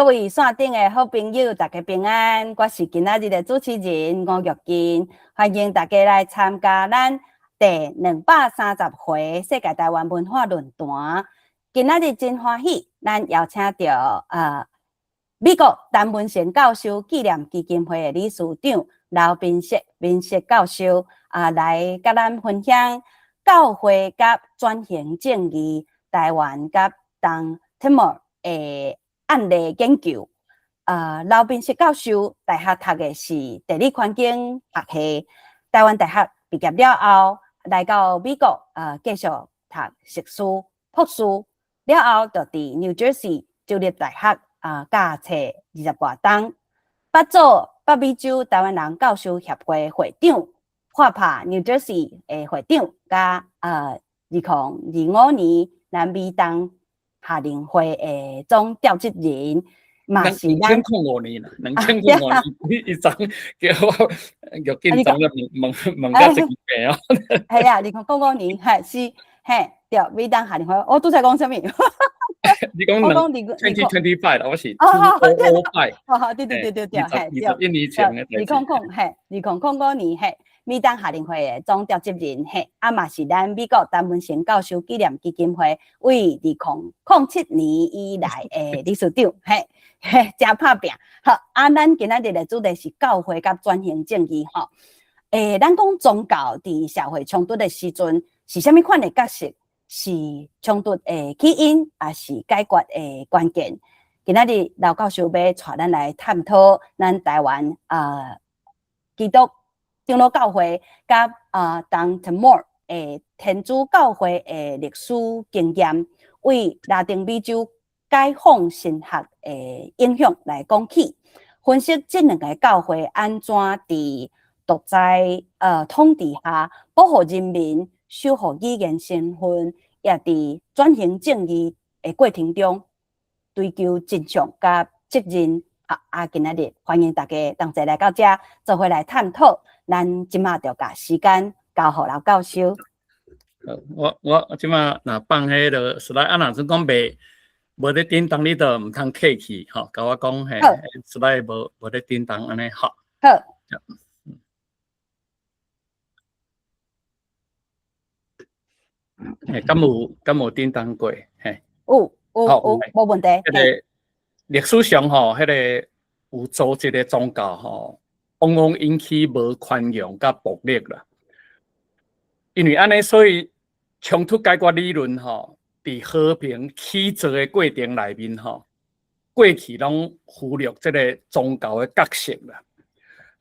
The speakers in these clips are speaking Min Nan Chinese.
各位線頂的好朋友，大家平安。我是今仔日的主持人吳玉金，歡迎大家來參加咱第230回世界台灣文化論壇。今仔日真歡喜，咱邀請著美國陳文成教授紀念基金會的理事長劉明碩明碩教授啊，來佮咱分享教會佮轉型正義台灣佮東テモ爾的案例研究。劉明碩教授大學讀的是地理環境學系，台灣大學畢業了後，來到美國繼續讀碩士、博士，了後就佇 New Jersey 州立大學教冊20外冬，捌做北美洲台灣人教授協會會長，FAPA New Jersey 的會長，佮2025年南美東夏令會的總召集人，嘛是咱2005年啦，2005年，你伊昨叫我玉金昨咧問問問甲一遍哦。係啊，2005年，係是，嘿，對，美東夏令會，我拄才講啥物？你講兩 2025 啦，我是 2005。哦，對對對對對，嘿，對， 21年前的。二空空，嘿，2005年，嘿，美東夏令會的總召集人，嘿，啊嘛是咱美國陳文成教授紀念基金會為2007年以來的理事長，嘿，嘿，誠拍拚。好，啊，咱今仔日的主題是教會佮轉型正義，吼。咱講宗教佇社會衝突的時陣是啥物款的角色？是衝突的起因，抑是解決的關鍵？今仔日劉教授欲帶咱來探討咱台灣基督長老教會佮東テモ爾的天主教會的歷史經驗，為拉丁美洲解放神學的影響來講起，分析這兩个教會按怎佇獨裁統治下保護人民、守護語言身份，也佇轉型正義的過程中追求真相佮責任。啊，今仔日歡迎大家同齊來到遮，做伙來探討。咱這馬就共時間交予劉教授。我這馬若放彼个 slide 啊，若陣講袂無咧叮當，你就毋通客氣吼，共我講嘿，slide 無咧叮當按呢吼。好。嘿，敢有叮當過？嘿。有有有，無問題。彼个歷史上吼，彼个有組織的宗教吼，往往引起無寬容佮暴力啦。因為按呢，所以衝突解決理論吼，佇和平起造的過程內面吼，過去攏忽略這个宗教的角色啦。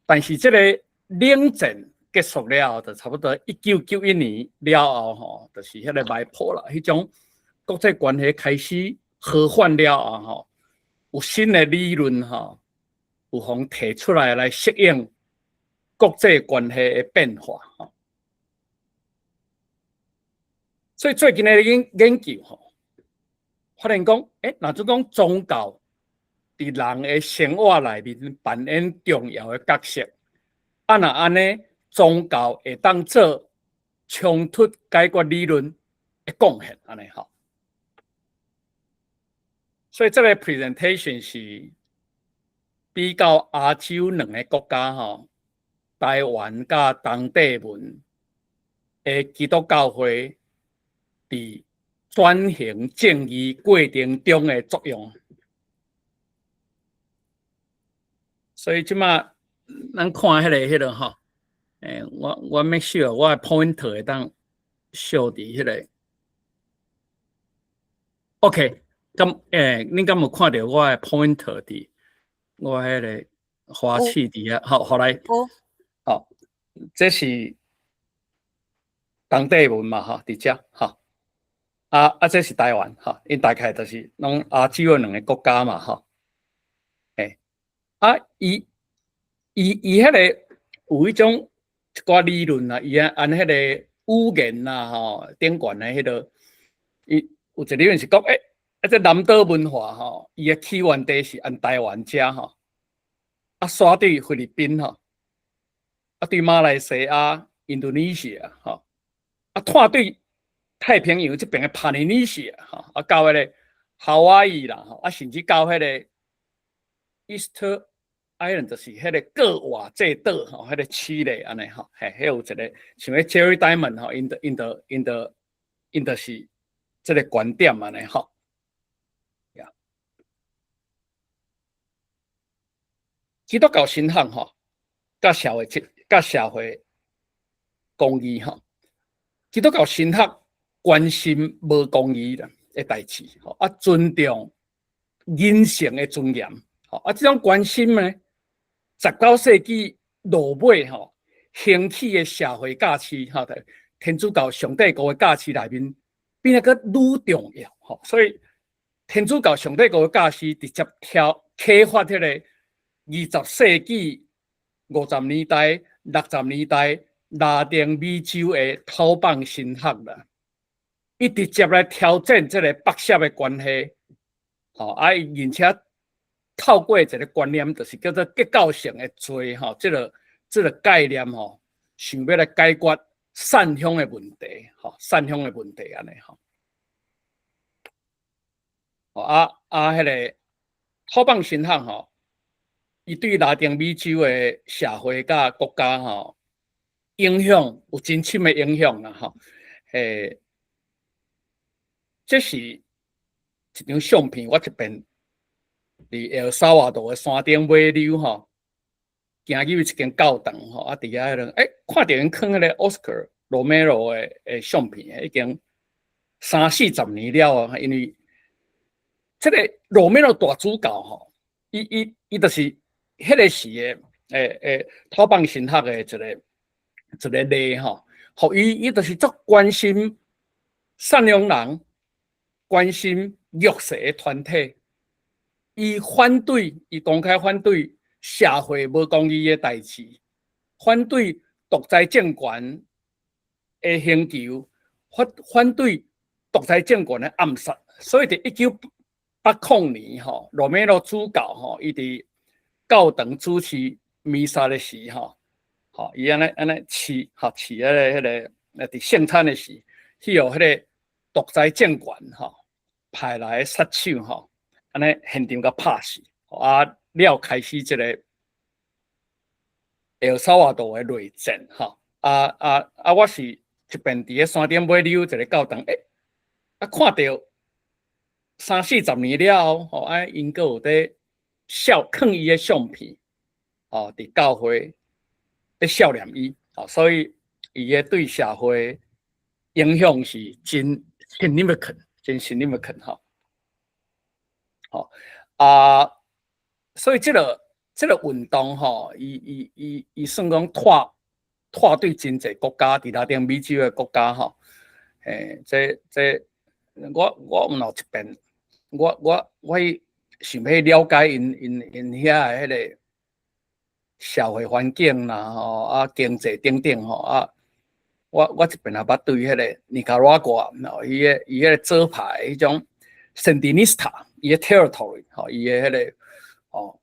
但是這个冷戰結束了後，就差不多1991年了後吼，就是彼个埋破啦，彼種國際關係開始和緩了後吼，有新的理論吼，有予提出來來適應國際關係的變化吼。所以最近的研究吼，發現講，若陣講宗教佇人的生活內面扮演重要的角色，啊，若按呢，宗教會當做衝突解決理論的貢獻，按呢吼。所以這个 presentation 是比較亞洲兩个國家吼，台灣佮東帝汶的基督教會佇轉型正義過程中的作用。所以這馬咱看彼个吼，我 make sure 我的 pointer 會當 show 佇彼个。OK，咁恁敢有看著我的 pointer 佇我彼个花器佇遐？好，予來。好，這是東帝汶嘛，吼，佇遮，吼。啊，這是台灣，吼，𪜶大概就是攏亞洲的兩个國家嘛，吼。啊，伊彼个有彼種一寡理論啦，伊按彼个語言啦，吼，頂懸的彼个，伊有一個理論是講，啊，這南島文化吼，伊的起源地是按台灣遮吼，啊，徙對菲律賓吼，啊，對馬來西亞、印度尼西亞吼，啊，湠對太平洋這邊的帕利尼西亞吼，啊，到彼个夏威夷啦，吼，啊，甚至到彼个 Easter Island 就是彼个過活這島吼，彼個區咧按呢吼，嘿，彼有一個像彼 Jared Diamond 吼，𪜶就是這个觀點按呢吼。Yeah。基督教神學吼，佮社會公義吼，基督教神學關心無公義啦的代誌吼，啊尊重人性的尊嚴，吼啊這種關心呢，19世紀落尾吼興起的社會教士吼，天主教上帝國的教士內面變得閣愈重要吼，所以天主教上帝國的教士直接挑啟發彼個20世紀50年代、60年代拉丁美洲的討放神學啦，伊直接來挑戰這个北協的關係，吼啊，而且透過一个觀念，就是叫做結構性的罪吼，這个概念吼，想欲來解決訕凶的問題，吼，訕凶的問題按呢吼。啊啊，彼个討放神學吼，伊對拉丁美洲的社會佮國家吼影響有真深的影響啦吼。這是一張相片，我這邊佇埃爾薩瓦多的山頂尾溜吼，行入去一間教堂吼，啊，佇遐彼個，看著𪜶囥彼個 Oscar Romero 的相片，已經三四十年了啊，因為這個羅梅羅大主教吼，伊就是彼个時的討放神學的一個例吼，予伊就是足關心訕凶人，關心弱勢的團體，伊反對，伊公開反對社會無公義的代誌，反對獨裁政權的刑求，反對獨裁政權的暗殺，所以佇1980年吼，羅梅羅主教吼，伊佇教堂主持彌撒的時吼，吼，伊按呢按呢飼吼飼彼個，佇聖餐的時，去予彼個獨裁政權吼派來的殺手吼，按呢現場共拍死，啊了開始這個埃爾薩瓦多的內戰吼，啊啊啊！我是一邊佇咧山頂尾溜一个教堂，啊看著三四十年了後，吼啊𪜶閣有佇笑囥伊的相片，吼佇教會咧悼念伊，吼所以伊的對社會影響是真 significant，真 significant 吼。吼啊，所以這個運動吼，伊算講拓對真濟國家，佇拉丁美洲的國家吼，這我毋有一遍，我想欲了解𪜶遐的彼個社會環境啦，吼啊經濟等等吼啊，我一遍也捌對彼個尼加拉瓜，吼伊彼個左派彼種 Sandinista，伊的 territory，吼伊的彼個吼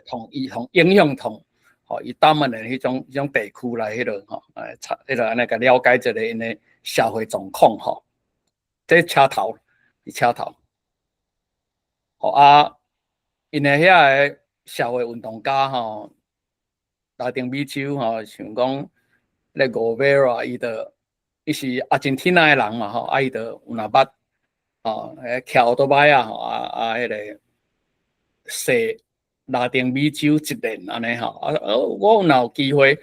同伊同影響同。吼，伊擔任的彼種地區來彼落吼，查彼落按呢共了解一下𪜶的社會狀況吼。這車頭，佇車頭。吼啊，𪜶的遐个社會運動家吼，拉丁美洲吼，像講咧格維拉，伊是阿根廷的人嘛吼，啊伊就有若捌吼，騎歐多擺啊吼，啊啊彼个踅拉丁美洲一輪按呢吼，啊我若有機會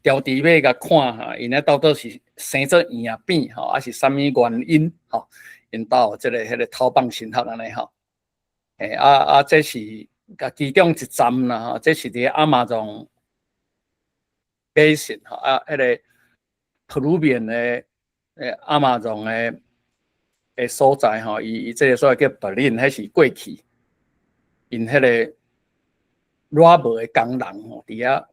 調佇尾共看下，𪜶咧到底是生做嬰仔病吼，還是啥物原因吼？𪜶兜這个彼个討放神學按呢吼，啊啊，這是共其中一站啦吼，這是佇亞馬遜 basin 吼，啊，彼个 Peruvian 的亞馬遜的所在吼，伊這个所在叫柏林，彼是過去𪜶彼个 rubber 的工人吼，佇遐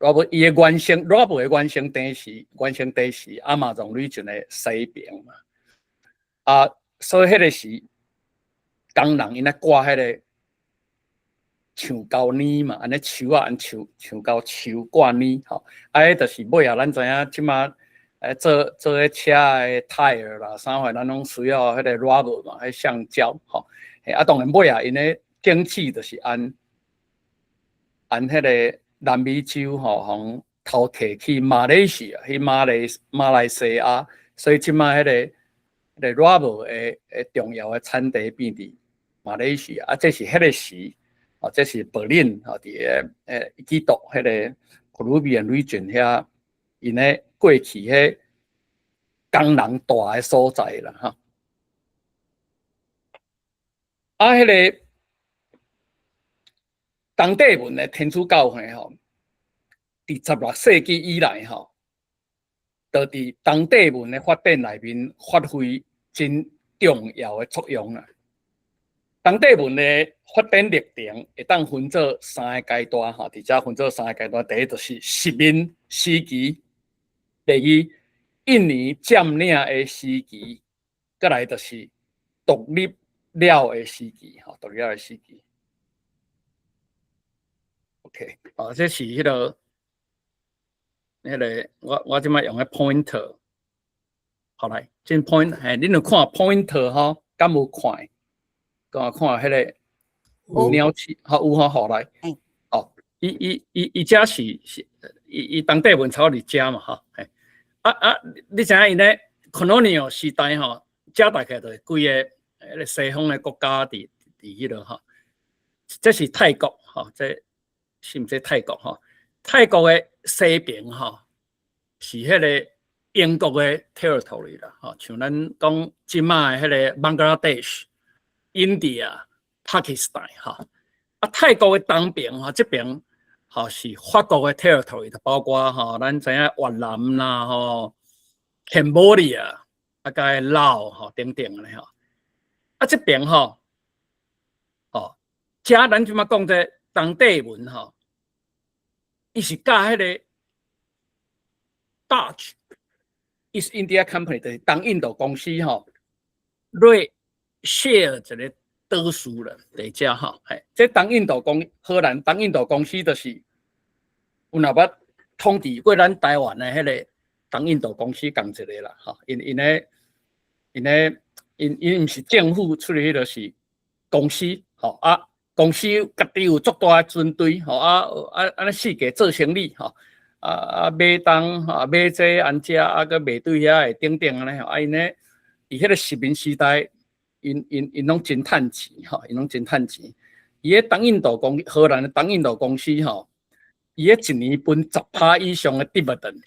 rubber 伊的原生 rubber 的原生地是亞馬遜region的西邊嘛，啊，所以彼个時工人𪜶咧割彼个樹膠呢嘛，按呢樹仔按樹膠樹割呢吼，啊，彼就是尾仔咱知影這馬做彼車的 tire 啦，啥貨咱攏需要彼个 rubber 嘛，彼橡膠吼，啊，當然尾仔𪜶的經濟就是按按彼个南美洲吼，予偷提去馬來西亞，去馬來西亞，所以這擺彼個 rubber 的重要的產地變佇馬來西亞，啊，這是彼個時，哦，這是柏林，吼，佇個基督彼個 Caribbean region 遐，𪜶咧過去彼工人蹛的所在啦，吼。啊，彼個東帝汶的天主教會吼，佇16世紀以來吼，就佇東帝汶的發展內面發揮真重要的作用啦。東帝汶的發展歷程會當分做三个階段吼，佇遮分做三个階段。第一就是殖民時期，第二印尼佔領的時期，閣來就是獨立了的時期，吼，獨立了的時期。OK，哦，這是彼個，我這擺用的 pointer，好來，這 point，嘿，恁有看 pointer 吼？敢有看？敢有看彼個鳥鼠？好有吼，好來。哦，伊遮是伊東帝汶差佇遮嘛，吼，嘿。啊啊，你知影𪜶咧 colonial 時代吼，遮大概就是規个彼個西方的國家佇彼落吼。這是泰國吼，這是毋是泰國吼？泰國的西邊吼，是彼個英國的 territory 啦，吼，像咱講這擺的彼個 Bangladesh、India、Pakistan 吼。啊，泰國的東邊吼，這邊吼是法國的 territory，就包括吼，咱知影越南啦，吼，Cambodia 啊，佮老吼等等的吼。啊，這邊吼，吼，遮咱這擺講這東帝汶吼，伊是佮彼個 Dutch East India Company，就是東印度公司吼，來 share 一个島嶼啦，佇遮吼，嘿，這東印度公荷蘭東印度公司就是有若捌統治過咱台灣的彼個東印度公司仝一个啦，吼，𪜶毋是政府出去，彼個是公司，吼啊，公司家己有足大的軍隊，吼啊啊按呢四界做生意，吼啊啊買東啊買這按這啊，閣賣對遐的等等按呢吼，啊𪜶咧佇彼個殖民時代，𪜶攏真趁錢，吼，𪜶攏真趁錢。伊咧東印度公荷蘭的東印度公司吼，伊咧一年分10趴以上的 dividend，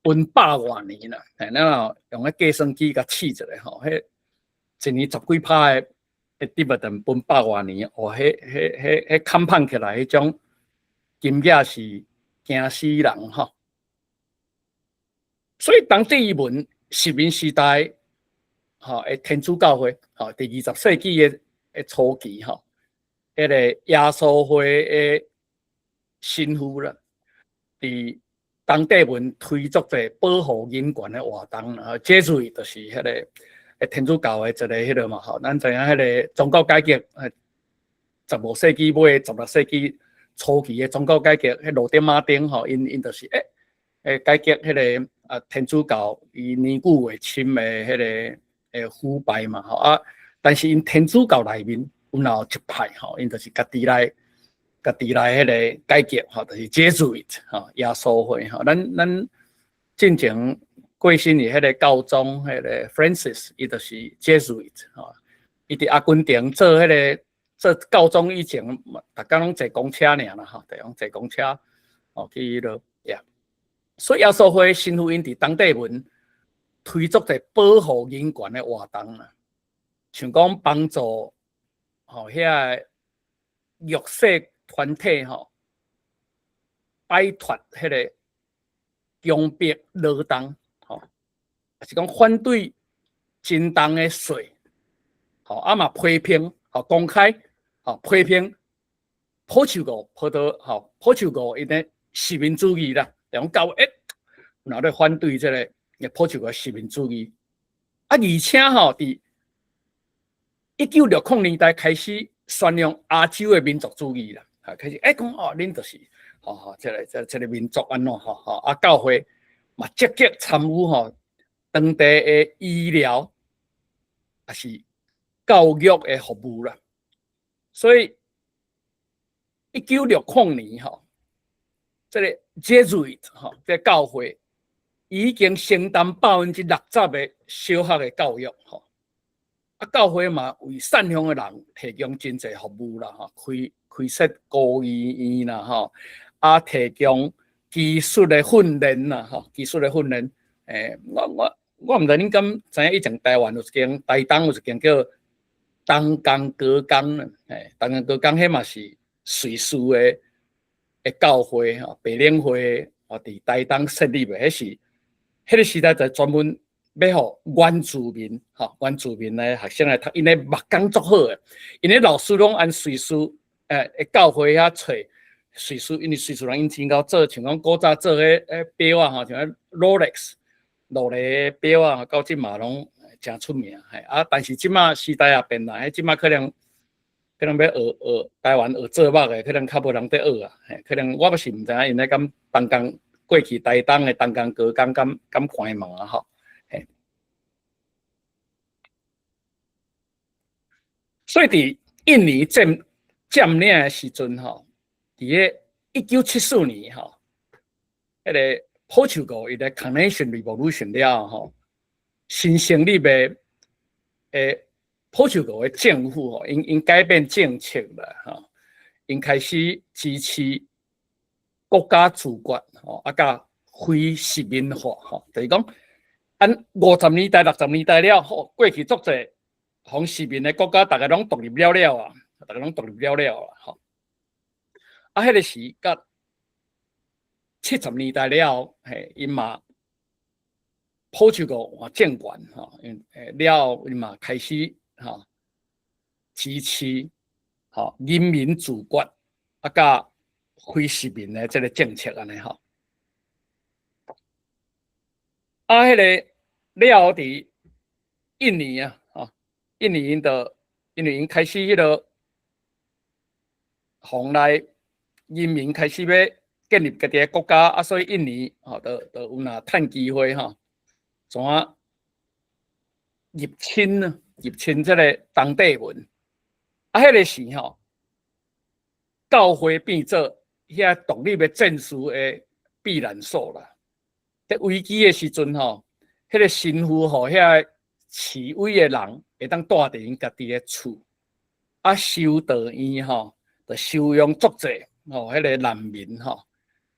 分百外年啦，嘿，咱若用彼計算機共試一下吼，彼一年十幾趴的 dividend 分百外年，哦，彼 compound 起來，彼種金額是驚死人吼。所以東帝汶殖民時代，吼，的天主教會，吼，佇20世紀的初期，吼，彼個耶穌會的神父啦，佇東帝汶推作者保護人權的活動啦，這類就是彼個天主教的一个彼个嘛，吼，咱知影彼個宗教改革，15世紀尾、16世紀初期的宗教改革，彼路德馬丁吼，𪜶就是改革彼個啊天主教伊年久未深的彼個腐敗嘛，吼啊，但是𪜶天主教內面有若有一派吼，𪜶就是家己來彼個改革吼，就是 Jesuit 吼，耶穌會吼，咱進前過身的彼個教宗，彼個 Francis，伊就是 Jesuit 吼，伊佇阿根廷做彼個做教宗以前，逐工攏坐公車爾啦吼，就用坐公車哦去彼落呀。所以耶穌會神父𪜶佇東帝汶推作者保護人權的活動啦，像講幫助吼遐個弱勢團體吼，擺脫彼個強迫勞動吼，抑是講反對真重的稅，吼啊嘛批評吼公開吼批評葡萄牙葡萄吼葡萄牙𪜶的殖民主義啦，講教然後咧反對這个葡萄牙殖民主義，啊而且吼佇1960年代開始宣揚亞洲的民族主義啦，啊開始講哦，恁就是吼吼，這個民族按怎吼吼，啊教會嘛積極參與吼當地的醫療，抑是教育的服務啦。所以1960年吼，這个 Jesuit 吼，這个教會已經承擔60%的小學的教育吼。啊，教會嘛為散鄉的人提供真濟服務啦，吼，開設孤兒院啦，吼，啊，提供技術的訓練啦，吼，技術的訓練。我毋知恁敢知影以前台灣有一間台東有一間叫東江高工，東江高工彼嘛是瑞士的教會吼，白領會哦，佇台東設立的，彼是彼个時代就專門欲予原住民吼，原住民的學生來讀，𪜶的木工足好的，𪜶的老師攏按瑞士的教會遐揣瑞士，因為瑞士人𪜶真𠢕做，像講古早做彼錶啊吼，像彼 Rolex 勞力錶啊，到這馬攏誠出名，嘿啊！但是這馬時代也變啦，彼這馬可能欲學學台灣學做木的，可能較無人佇學啊，嘿，可能我猶是毋知影𪜶咧敢東江過去台東的東江高工敢關門啊吼，嘿。所以佇印尼佔領的時陣吼，佇個1974年吼，彼个朴柱國伊咧 Carnation Revolution 了吼，新成立的朴柱國的政府吼，𪜶改變政策啦吼，𪜶開始支持國家自決吼，啊，佮非殖民化吼，就是講，按50年代、60年代了吼，過去足濟予殖民的國家，逐个攏獨立了了啊，逐个攏獨立了了啊，吼。啊，彼个時佮70年代了後，嘿，𪜶嘛朴柱國換政權吼，𪜶了後𪜶嘛開始吼支持吼人民自決啊，佮非殖民的這个政策按呢吼。啊，彼个了後佇印尼啊，吼，印尼𪜶就因為𪜶開始彼个予來人民開始欲建立家己的國家啊，所以印尼吼，就有若趁機會吼，怎啊入侵啊，入侵這个東帝汶。啊，彼个時吼，教會變做遐獨立的戰士的避難所啦。佇危機的時陣吼，彼个神父予遐示威的人會當蹛佇𪜶家己的厝，啊，修道院吼，就收容足濟吼，彼个難民吼。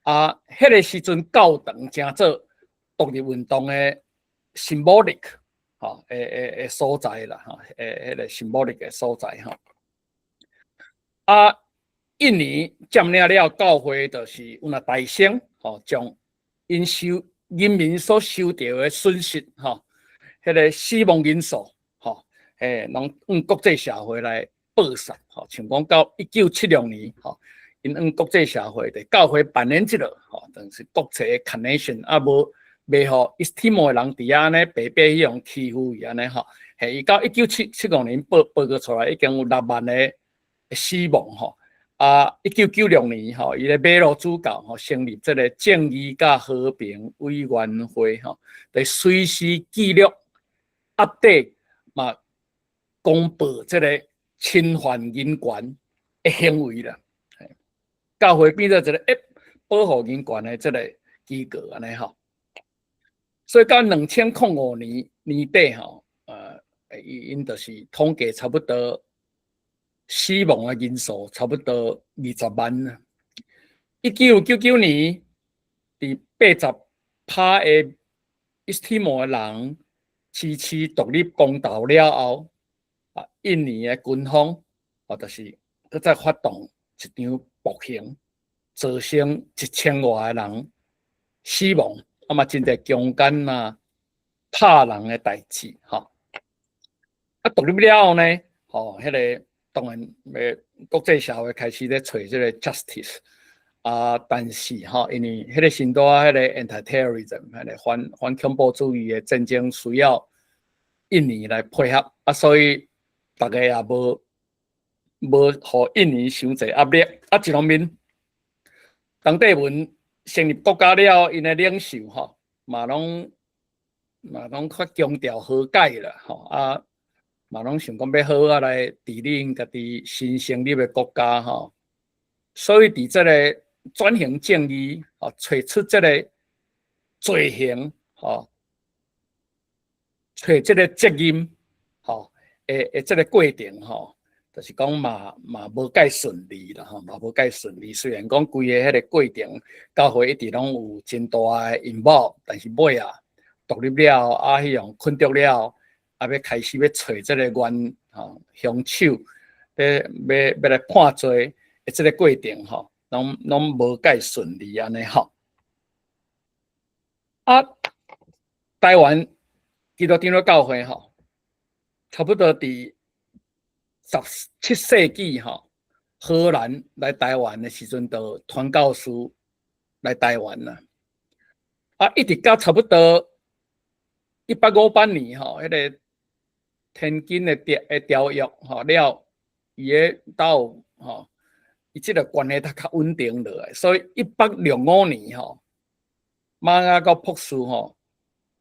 啊，彼个時陣教堂成做獨立運動的 symbolic 吼，的所在啦，吼，彼个 symbolic 的所在吼。啊，印尼佔領了教會，就是有若大聲吼，將𪜶受人民所受著的損失吼，彼个死亡人數吼，攏向國際社會來報送吼，像講到1976年吼，𪜶向國際社會佇教會扮演這个吼，等於是國際 connection 啊，無袂予伊斯提摩的人佇遐按呢白白彼予欺負伊按呢吼，嘿，伊到1975年報告出來，已經有6萬个死亡吼。啊，1996年吼，伊个馬羅主教吼成立這个正義佮和平委員會吼，佇隨時記錄、update 嘛，公布這个侵犯人權的行為啦。教會變做一个保護人權的這个機構按呢吼。所以到2005年年底吼，𪜶就是統計差不多死亡的人數差不多20萬啊。1999年，佇80%的伊斯提摩的人支持獨立公投了後，啊，印尼的軍方啊，就是閣再發動一場暴行，造成1000外个人死亡，啊嘛真濟強姦啊、拍人的代誌吼。啊，獨立了後呢，吼，彼个當然，國際社會開始咧揣這个 justice 啊，但是吼，因為彼个時代彼个 anti-terrorism，彼个反恐怖主義的戰爭需要印尼來配合啊，所以逐家也無予印尼傷濟壓力。啊，一方面，東帝汶成立國家了，𪜶的領袖吼，嘛攏較強調和解啦，吼啊。嘛，攏想講欲好好來治理𪜶家己新成立的國家吼，所以佇這个轉型正義，吼，揣出這个罪行，吼，揣這个責任，吼，的這个過程，吼，就是講嘛無蓋順利啦，吼，嘛無蓋順利。雖然講規个彼个過程，教會一直攏有真大的 involve，但是尾仔獨立了，啊，彼樣困著了，啊，欲開始欲揣這个冤吼兇手，欲來判罪的這个過程，吼，攏無蓋順利按呢吼。啊，台灣基督長老教會吼，差不多佇17世紀吼，荷蘭來台灣的時陣，就傳教士來台灣啦。啊，一直到差不多1858年吼，彼个天津的條約吼了，伊个到吼，伊這个關係才較穩定落來。所以1865年吼，瑪雅各博士吼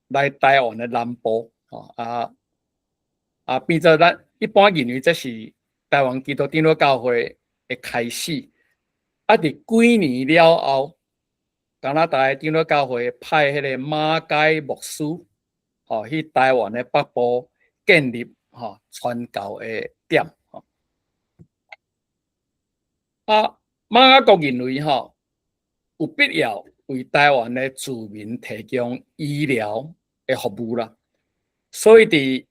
來台灣的南部吼，啊變做咱一般認為這是台灣基督長老教會的開始。啊，佇幾年了後，加拿大長老教會派彼個馬偕牧師吼去台灣的北部建立吼傳教的點。吼，啊，瑪雅各認為吼有必要為台灣的住民提供醫療的服務啦，所以佇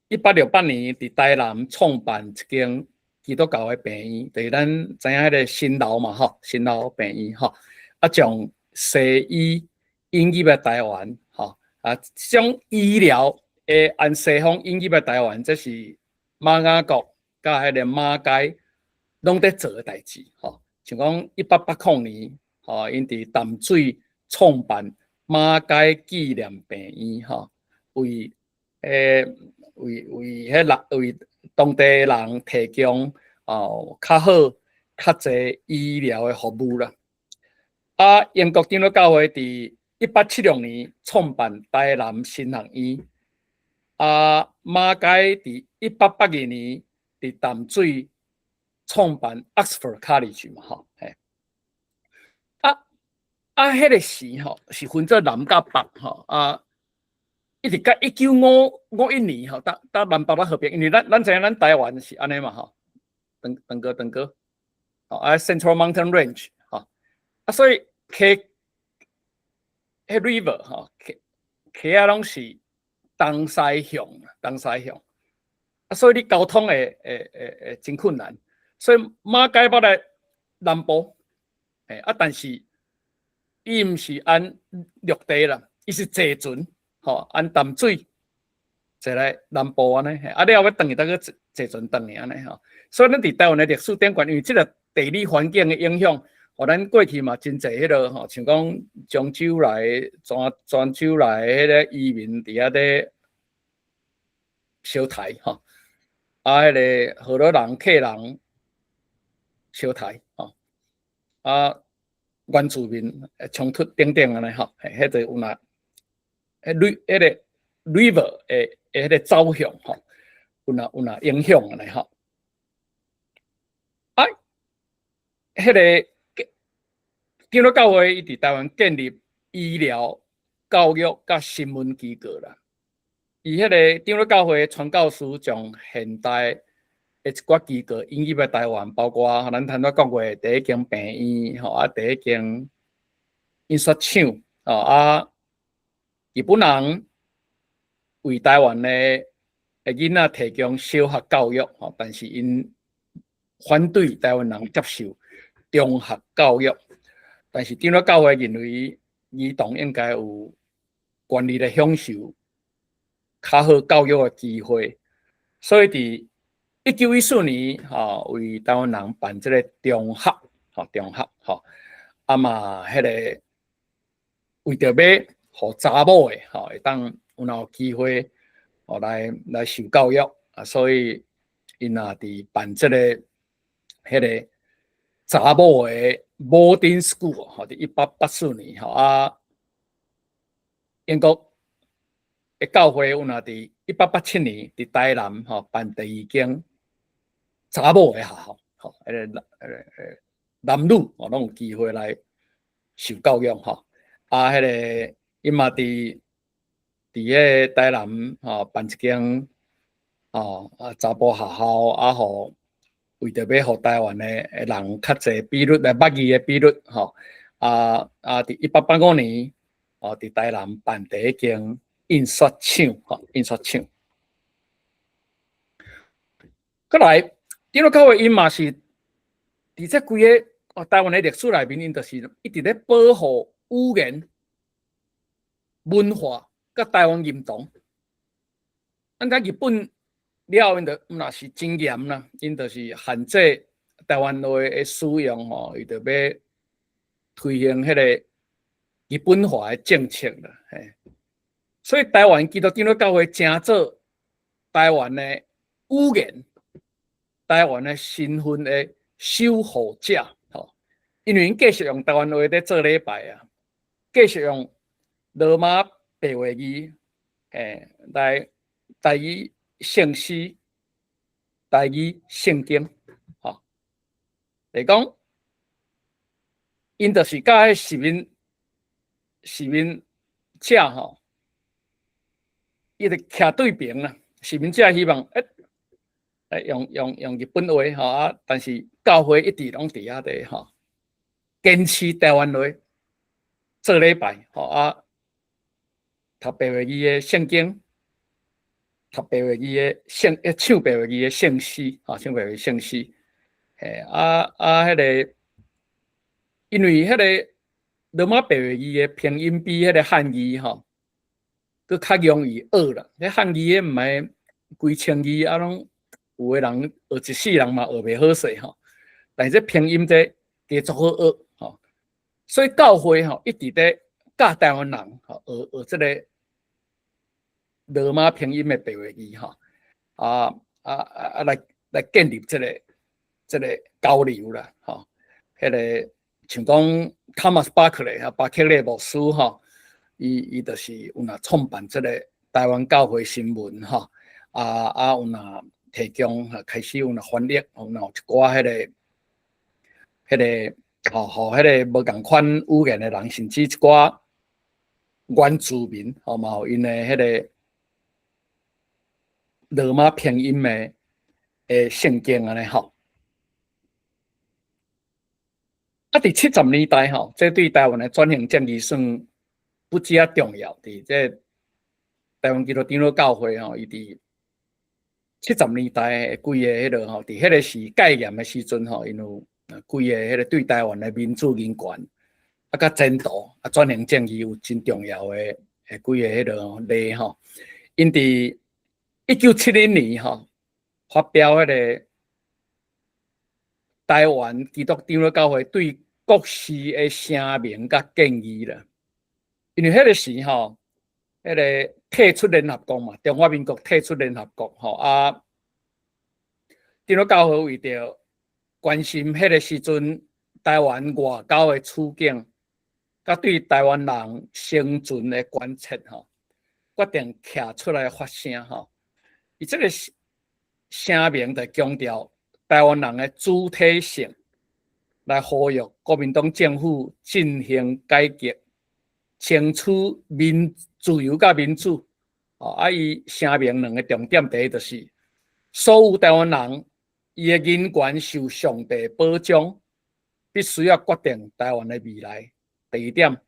1868年佇台南創辦一間基督教的病院，就是咱知影彼个新樓嘛吼，新樓病院吼，啊，將西醫引入來台灣吼，啊，將醫療的按西方引入來台灣，這是瑪雅各佮彼个馬偕攏佇做的代誌吼。像講1880年，吼，𪜶佇淡水創辦馬偕紀念病院吼，為彼人為當地人提供哦較好、較濟醫療的服務啦。啊，英國長老教會佇1876年創辦台南神學院，啊，馬偕佇1882年佇淡水創辦 Oxford College 嘛，吼，嘿。啊，彼个時吼是分做南佮北吼，啊，一直到1951年吼，才南北才合併，因為咱知影咱台灣是按呢嘛吼，長長哥長哥，啊，Central Mountain Range 吼，啊，所以溪彼 river 吼，溪溪仔攏是東西向，東西向，啊，所以你交通會真困難，所以馬偕捌來南部，欸，啊，但是伊毋是按陸地啦，伊是坐船，吼，按淡水坐來南部按呢，啊，了後欲轉去，再閣坐船轉去按呢吼。所以咱佇台灣的歷史頂懸，因為這个地理環境的影響，予咱過去嘛真濟彼个吼，像講漳州來、泉州來彼个移民佇遐咧相刣吼，啊，彼个河洛人、客人相刣吼，啊，原住民衝突等等按呢吼，彼個有若彼个 river 的彼个走向吼，有若影響按呢吼。啊，彼个長老教會伊佇台灣建立醫療、教育佮新聞機構啦。伊彼个長老教會傳教士將現代的一寡機構引入來台灣，包括咱頭拄講過第一間病院，吼啊，第一間印刷廠，吼啊，日本人為台灣的囡仔提供小學教育，吼，但是𪜶反對台灣人接受中學教育。但是長老教會認為兒童應該有權利來享受較好教育的機會，所以佇1914年，吼，為台灣人辦這个中學，吼，中學，吼，啊嘛，彼个為著欲予查某的，吼，會當有若有機會，吼，來受教育，啊，所以𪜶也佇辦這个彼个查某的 boarding school，吼，佇1884年，吼，啊，英國的教會有若佇1887年佇台南，吼，辦第二間查某的學校，吼，彼个男女哦，攏有機會來受教育吼。啊，彼個伊嘛佇彼個台南吼辦一間吼啊查埔學校啊，予為著欲予台灣的人較濟比率來捌字的比率吼。啊，佇1885年哦，佇台南辦第一間印刷廠吼，印刷廠。閣來，長老教會𪜶嘛是佇這規个哦台灣的歷史內面，𪜶就是一直咧保護語言、文化佮台灣認同。咱知日本了後，𪜶就毋若是真嚴啦，𪜶就是限制台灣話的使用吼，伊就欲推行彼个日本化的政策啦，嘿。所以台灣基督長老教會成做台灣的語言、台灣的身份的守護者，吼。因為𪜶繼續用台灣話咧做禮拜啊，繼續用羅馬白話字，嘿，來台語聖詩、台語聖經，吼。來講，𪜶就是佮彼殖民者吼，伊就徛對爿啦。殖民者希望用日本話吼啊，但是教會一直攏佇遐咧吼，堅持台灣話做禮拜吼啊，讀白話字的聖經，讀白話字的聖，唱白話字的聖詩，吼，唱白話聖詩，嘿啊啊，彼个，因為彼个羅馬白話字的拼音比彼个漢字吼，閣較容易學啦。彼漢字彼毋係幾千字啊，攏有的人學一世人嘛學袂好勢吼。但是這拼音這加足好學吼，所以教會吼一直咧教台灣人吼學學這个羅馬拼音的白話字吼，啊啊啊來建立這個交流啦吼。彼个像講 Thomas Barclay 啊，巴克利牧師吼，伊就是有若創辦這個台灣教會新聞吼，啊啊有若提供開始有若翻譯，有若有一寡彼個吼，予彼個無仝款語言的人，甚至一寡原住民吼嘛有𪜶的彼個羅馬拼音的聖經按呢吼。啊，佇70年代吼，這對台灣的轉型正義算不止仔重要。佇這台灣基督長老教會吼，伊佇七十年代的規个彼落吼，佇彼个時戒嚴的時陣吼，𪜶有規个彼个對台灣的民主人權啊，佮前途啊轉型正義有真重要的幾个彼落例吼。𪜶佇1970年吼發表彼个台灣基督長老教會對國事的聲明佮建議啦。因為彼个時吼，彼个退出聯合國嘛，中華民國退出聯合國吼啊，長老教會為著關心彼个時陣台灣外交的處境，佮對台灣人生存的關切吼，決定徛出來發聲吼。伊這个聲明就強調台灣人的主體性，來呼籲國民黨政府進行改革，爭取民自由佮民主。哦，啊，伊聲明兩个重點，第一就是所有台灣人伊的人權受上帝保障，必須要決定台灣的未來。第二點，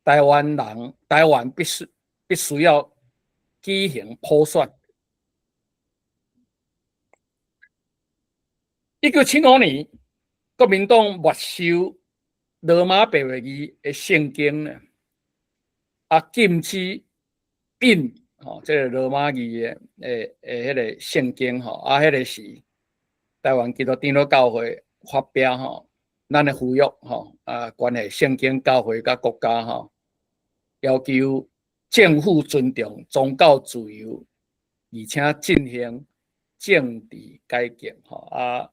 台灣人台灣必須要舉行普選。1975年，國民黨沒收羅馬白話字的聖經呢，啊，禁止印吼，這个羅馬字的彼个聖經吼，啊，彼个時台灣基督長老教會發表吼，咱的呼籲吼，啊，關係聖經教會佮國家吼，要求政府尊重宗教自由，而且進行政治改革吼，啊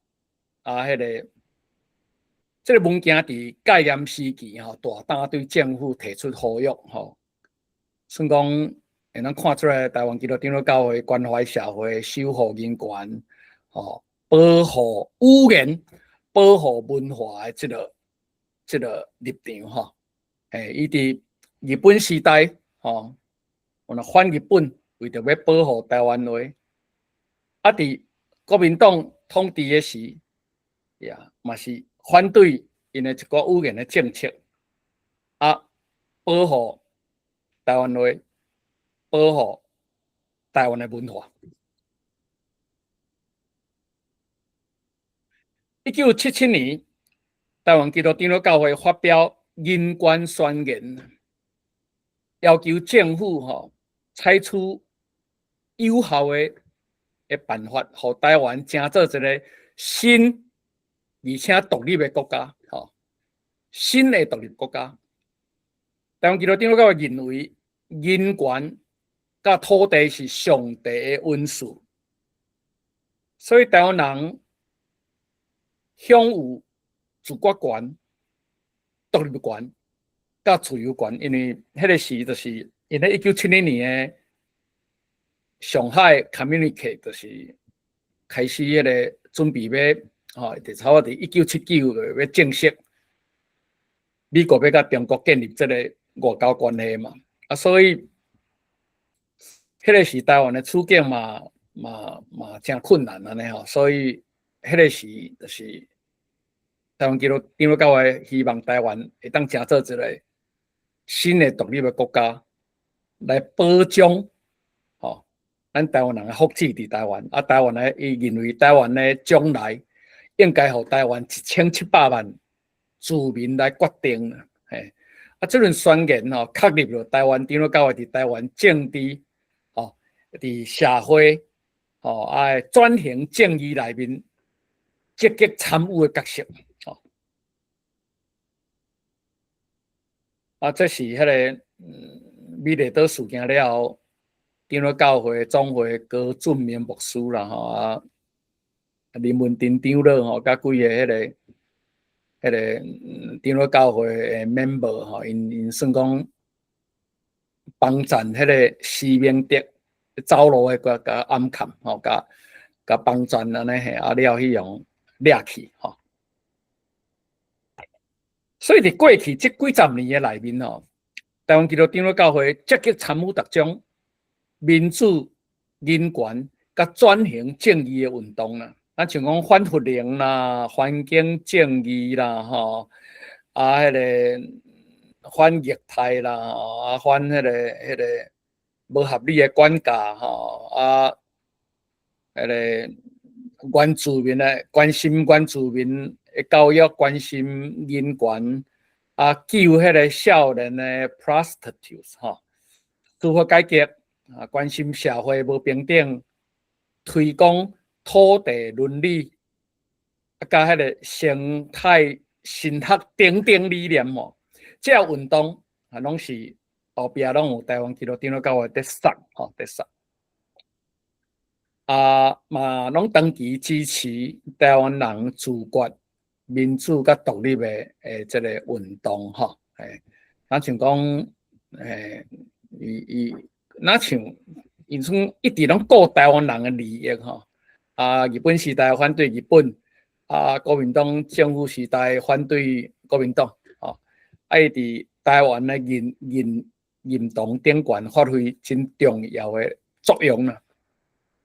啊，彼个這个文件佇戒嚴時期吼，大膽對政府提出呼籲吼，算講會當看出來，台灣基督長老教會關懷社會、守護人權、吼保護語言、保護文化的這個立場吼。嘿，伊佇日本時代吼，有若反日本，為著欲保護台灣話，啊，佇國民黨統治的時，也嘛是反對𪜶的一寡語言的政策，啊，保護台灣話，保護台灣的文化。1977年，台灣基督長老教會發表人權宣言，要求政府吼採取有效的辦法，予台灣成做一個新而且獨立的國家，吼，新的獨立國家。台灣基督長老教會認為人權佮土地是上帝的恩賜，所以台灣人享有自決權、獨立權、佮自由權。因為彼个時就是𪜶咧1970年的上海 Communique 就是開始彼個準備欲，吼，就差不多佇1979欲正式美國欲佮中國建立這个外交關係嘛，啊，所以彼个時台灣的處境嘛誠困難按呢吼，所以彼个時就是台灣基督長老教會希望台灣會當成做一個新的獨立的國家，來保障吼咱台灣人的福祉佇台灣。啊，台灣的伊認為台灣的將來應該予台灣1700萬住民來決定。嘿，啊，這份宣言吼，確立了台灣長老教會佇台灣政治、吼佇社會、吼啊轉型正義內面積極參與的角色。吼，啊，這是彼个美麗島事件了後，長老教會總會高俊明牧師啦，吼啊，林文珍長老吼，佮幾个彼个長老教會的 member 吼，𪜶算講幫贊彼个施明德走路的共暗崁吼，共共幫贊按呢嘿，啊了彼予掠去吼。所以佇過去這幾十年的內面吼，台灣基督長老教會積極參與逐種民主、人權佮轉型正義的運動啦。啊，像講反核能啦、環境正義啦、吼，啊，彼个反虐待啦，啊，反彼个無合理的管教吼，啊，彼个原住民的關心原住民的教育，關心人權，啊，救彼个少年的 prostitutes 吼，司法改革啊，關心社會無平等，推廣土地倫理，啊，佮彼个生態神學等等理念吼，這个運動啊，攏是後壁攏有台灣基督長老教會佇捒吼，佇捒。啊，嘛攏長期支持台灣人自決、民主佮獨立的這个運動吼，嘿，若像講，伊伊若像𪜶算一直攏顧台灣人的利益吼。啊，日本時代反對日本，啊，國民黨政府時代反對國民黨，吼，啊，伊佇台灣的認同頂懸發揮真重要的作用啦。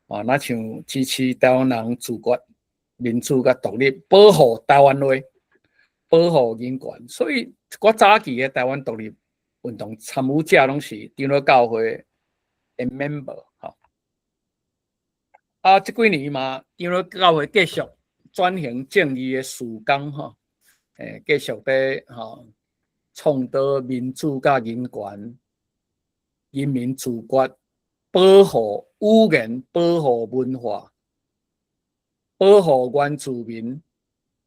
啊，若像支持台灣人自決、民主佮獨立，保護台灣話，保護人權，所以一寡早期的台灣獨立運動參與者攏是長老教會的 member 吼。啊，這幾年嘛，長老教會繼續轉型正義的事工吼，繼續佇吼倡導民主佮人權、人民自決、保護語言、保護文化、保護原住民，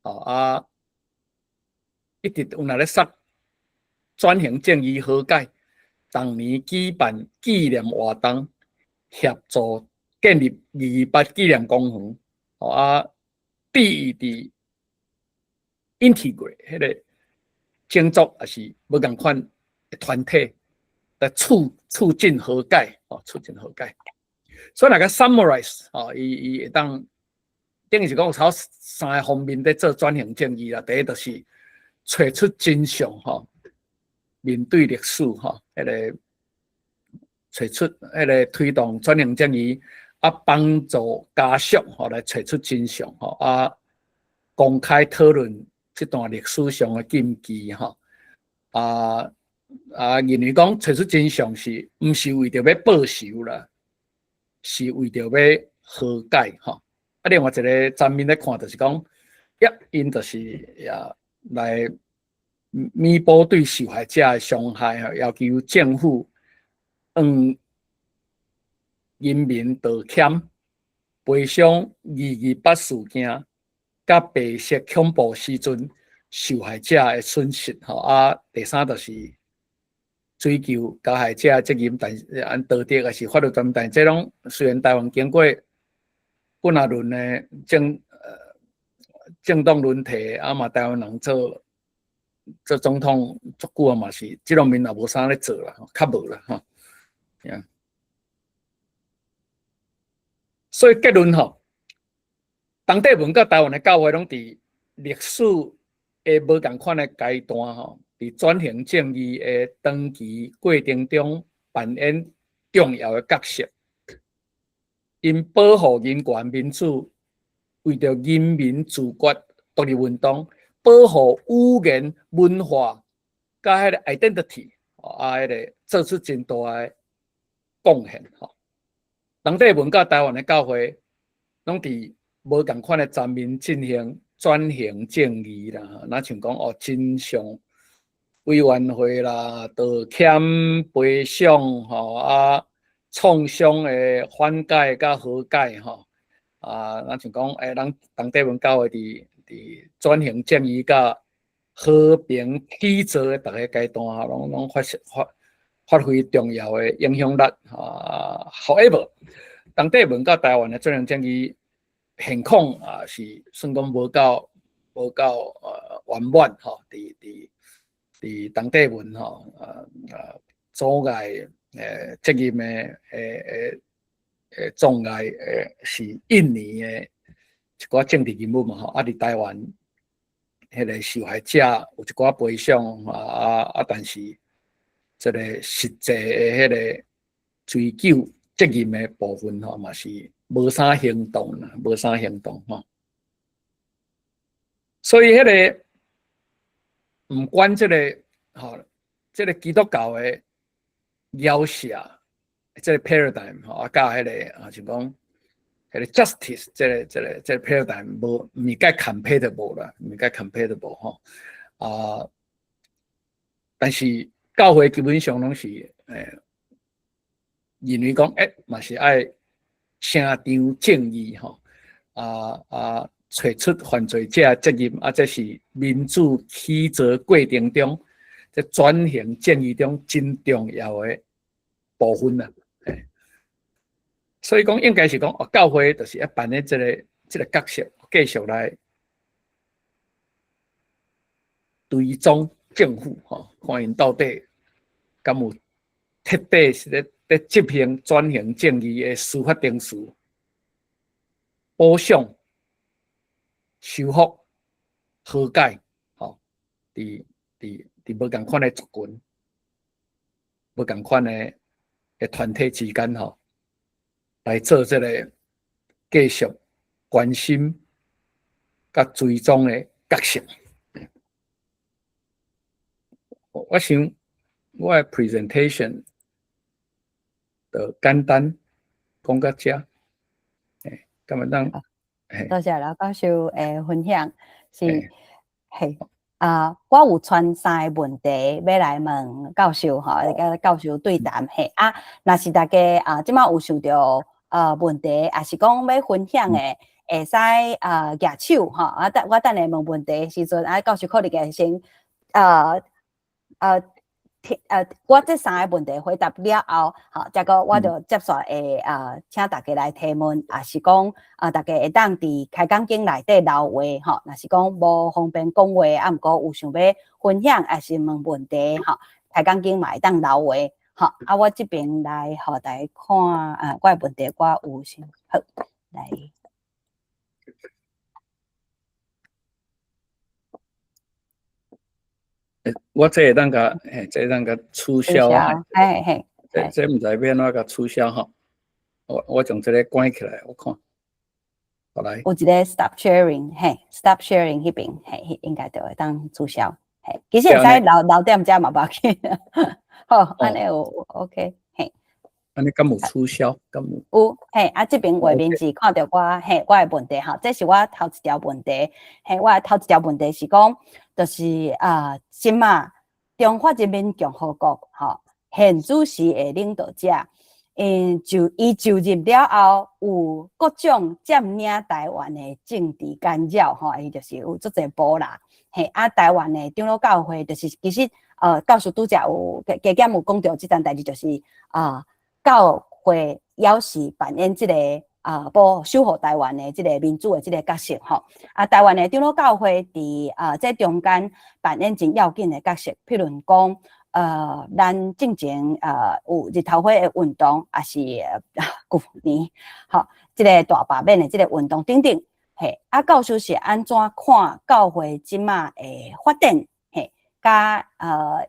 吼啊，一直有若咧捒轉型正義和解，逐年舉辦紀念活動，協助建立228紀念公園，吼啊，致意佇 integrate 彼个種族抑是無仝款的團體來促進和解，吼，促進和解。所以若共 summarize，吼，伊會當等於是講有頭三个方面咧做轉型正義啦。第一就是揣出真相吼，面對歷史吼，彼个揣出彼个推動轉型正義，啊幫助家屬吼來揣出真相吼，啊公開討論這段歷史上的禁忌吼，啊認為講揣出真相是毋是為著欲報仇啦，是為著欲和解吼。啊，另外一个層面來看，就是講，一𪜶就是也來彌補對受害者的傷害吼，要求政府向人民道歉，賠償228事件佮白色恐怖時陣受害者的損失吼。啊，第三就是追究加害者責任，但是按道德抑是法律責任，但這攏雖然台灣經過幾若輪的政黨輪替，啊嘛台灣人做總統足久啊嘛是，這方面也無啥咧做啦，較無啦吼。Yeah。所以結論吼，當地文佮台灣的教會攏佇歷史的無仝款的階段吼，佇轉型正義的長期過程中扮演重要的角色。𪜶保護人權民主，為著人民自決獨立運動，保護語言文化，佮彼个 identity，啊，彼个做出真大的貢獻吼。當地文佮台灣的教會，攏佇無仝款的層面進行轉型正義啦，若像講哦，真相委員會啦，道歉賠償吼啊，創傷的緩解佮和解吼啊，若像講欸，咱當地文教會佇轉型正義佮和平締造的逐个階段，攏攏發揮重要的影響力啊。However，當地文佮台灣的轉型正義現況啊，是算講無夠圓滿吼，佇當地文吼啊阻礙責任的障礙是印尼的一寡政治人物嘛吼，啊佇台灣彼个受害者有一寡賠償啊，但是這个實際的彼个追究責任的部分吼，嘛是無啥行動啦，無啥行動吼。所以彼个毋管這个吼，這个基督教的描寫，這个 paradigm 吼，啊，佮彼个啊，就講彼个 justice 這個 paradigm 無毋是佮 compatible 啦，毋是佮 compatible 吼啊。但是教會基本上攏是認為講欸，嘛是愛聲張正義吼，啊啊，揣出犯罪者責任，啊，這是民主起造過程中，這轉型正義中真重要的部分啦。欸，所以講應該是講，哦，教會就是愛扮演這個角色，繼續來追蹤政府吼，看𪜶到底敢有徹底是咧執行轉型正義的司法程序，補償、修復、和解，吼，佇無仝款的族群、無仝款的團體之間，吼，來做這个繼續關心佮追蹤的角色。我想我的 presentation 就簡單講到這，欸，敢會當？多謝劉教授的分享，是嘿啊，我有傳三个問題欲來問教授吼，佮教授對談嘿啊，若是大家啊，這擺有想著問題，抑是講欲分享的，會使啊舉手吼啊，等我等下問問題時陣，啊教授可能會先我這三个問題回答了後，吼，才閣我就接續會請大家來提問，抑是講啊，大家會當佇開講間內底留話，吼，若是講無方便講話，啊，毋過有想欲分享，抑是問問題，吼，開講間嘛會當留話，吼，啊，我這邊來予大家看，啊，我的問題我有先好來。我這會當共，嘿，這會當共取消。嘿嘿。這毋知欲按怎共取消吼。我將這个關起來，我看。好來。有一个 stop sharing，嘿，stop sharing 彼邊，嘿，應該就會當取消。嘿，其實會使留留踮遮嘛無要緊。好，按呢有 OK，嘿。按呢敢有取消？敢有？有，嘿，啊，這邊畫面是看著我，嘿，我的問題吼，這是我頭一條問題。嘿，我的頭一條問題是講，就是啊，這馬中華人民共和國吼，現主時的領導者，就伊就任了後，有各種佔領台灣的政治干擾，吼，伊就是有足濟波啦。嘿，啊，台灣的長老教會就是其實，教授拄才有加加減有講著這件代誌，就是啊，教會猶是扮演這个啊，保守護台灣的這个民主的這个角色，吼。啊，台灣的長老教會佇啊這中間扮演真要緊的角色，譬如講，咱進前有日頭花的運動，抑是舊年，吼，這个大罷免的這个運動等等，嘿，啊，教授是按怎看教會這馬的發展，嘿，佮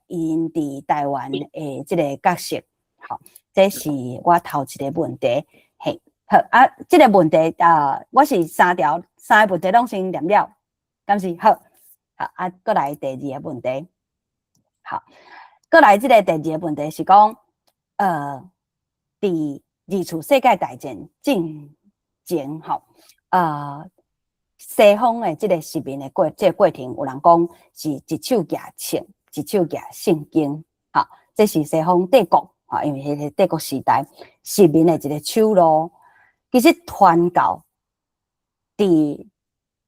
𪜶佇台灣的這个角色，吼，這是我頭一个問題，嘿，好，啊，這个問題啊，我是三條三个問題攏先念了，敢是好，好，啊，閣來第二个問題，好。閣來這个第二个問題是講，佇二次世界大戰進前吼，西方的這个殖民的過這个過程，有人講是一手舉槍，一手舉聖經，吼，這是西方帝國，吼，因為彼個帝國時代殖民的一个手路。其實傳教佇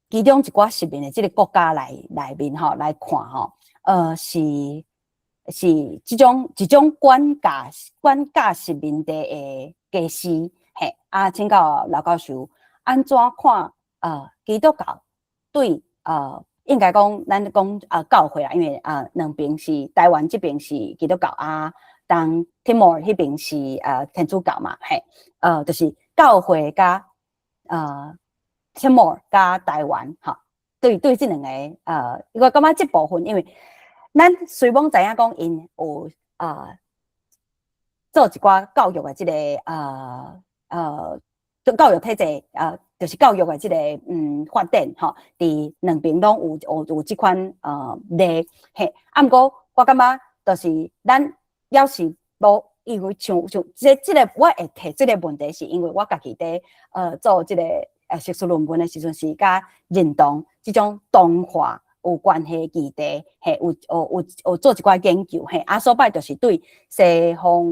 其中一寡殖民的這个國家內面吼來看吼，是這種一種管教殖民地的家私，嘿，啊，請教劉教授按怎看？基督教對應該講咱講教會啊，因為啊兩邊是台灣這邊是基督教啊，東timor 彼邊是天主教嘛，嘿，就是教會佮timor 佮台灣，吼，對這兩个我感覺這部分，因為咱雖罔知影講𪜶有做一寡教育的這个教育體制就是教育的這个發展吼，佇兩邊攏有這款例嘿，啊毋過我感覺就是咱猶是無，因為像這个我會提這个問題，是因為我家己佇做這个碩士論文的時陣，是佮認同這種同化有關係議題，嘿，有做一寡研究，嘿，啊，所擺就是對西方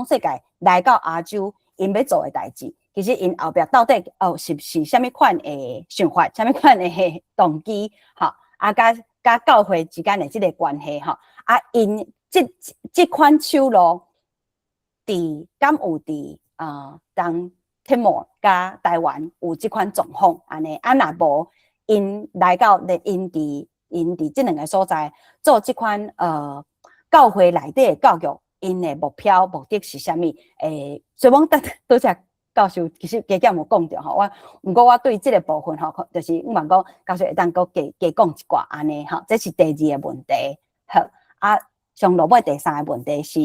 世界來到亞洲，𪜶欲做的代誌，其實𪜶後壁到底哦是啥物款的想法，啥物款的動機，吼，啊，佮教會之間的這个關係，吼，啊，𪜶這款手路，佇敢有佇啊東timor 佮台灣有這款狀況，按呢，啊，若無，𪜶來到咧，𪜶佇這兩个所在做這款教會內底的教育，𪜶的目標目的是啥物？雖罔拄拄才教授其實加減有講著吼，我毋過我對這个部分吼，就是毋茫講教授會當閣加加講一寡按呢吼，這是第二个問題。好，啊，上落尾第三个問題是，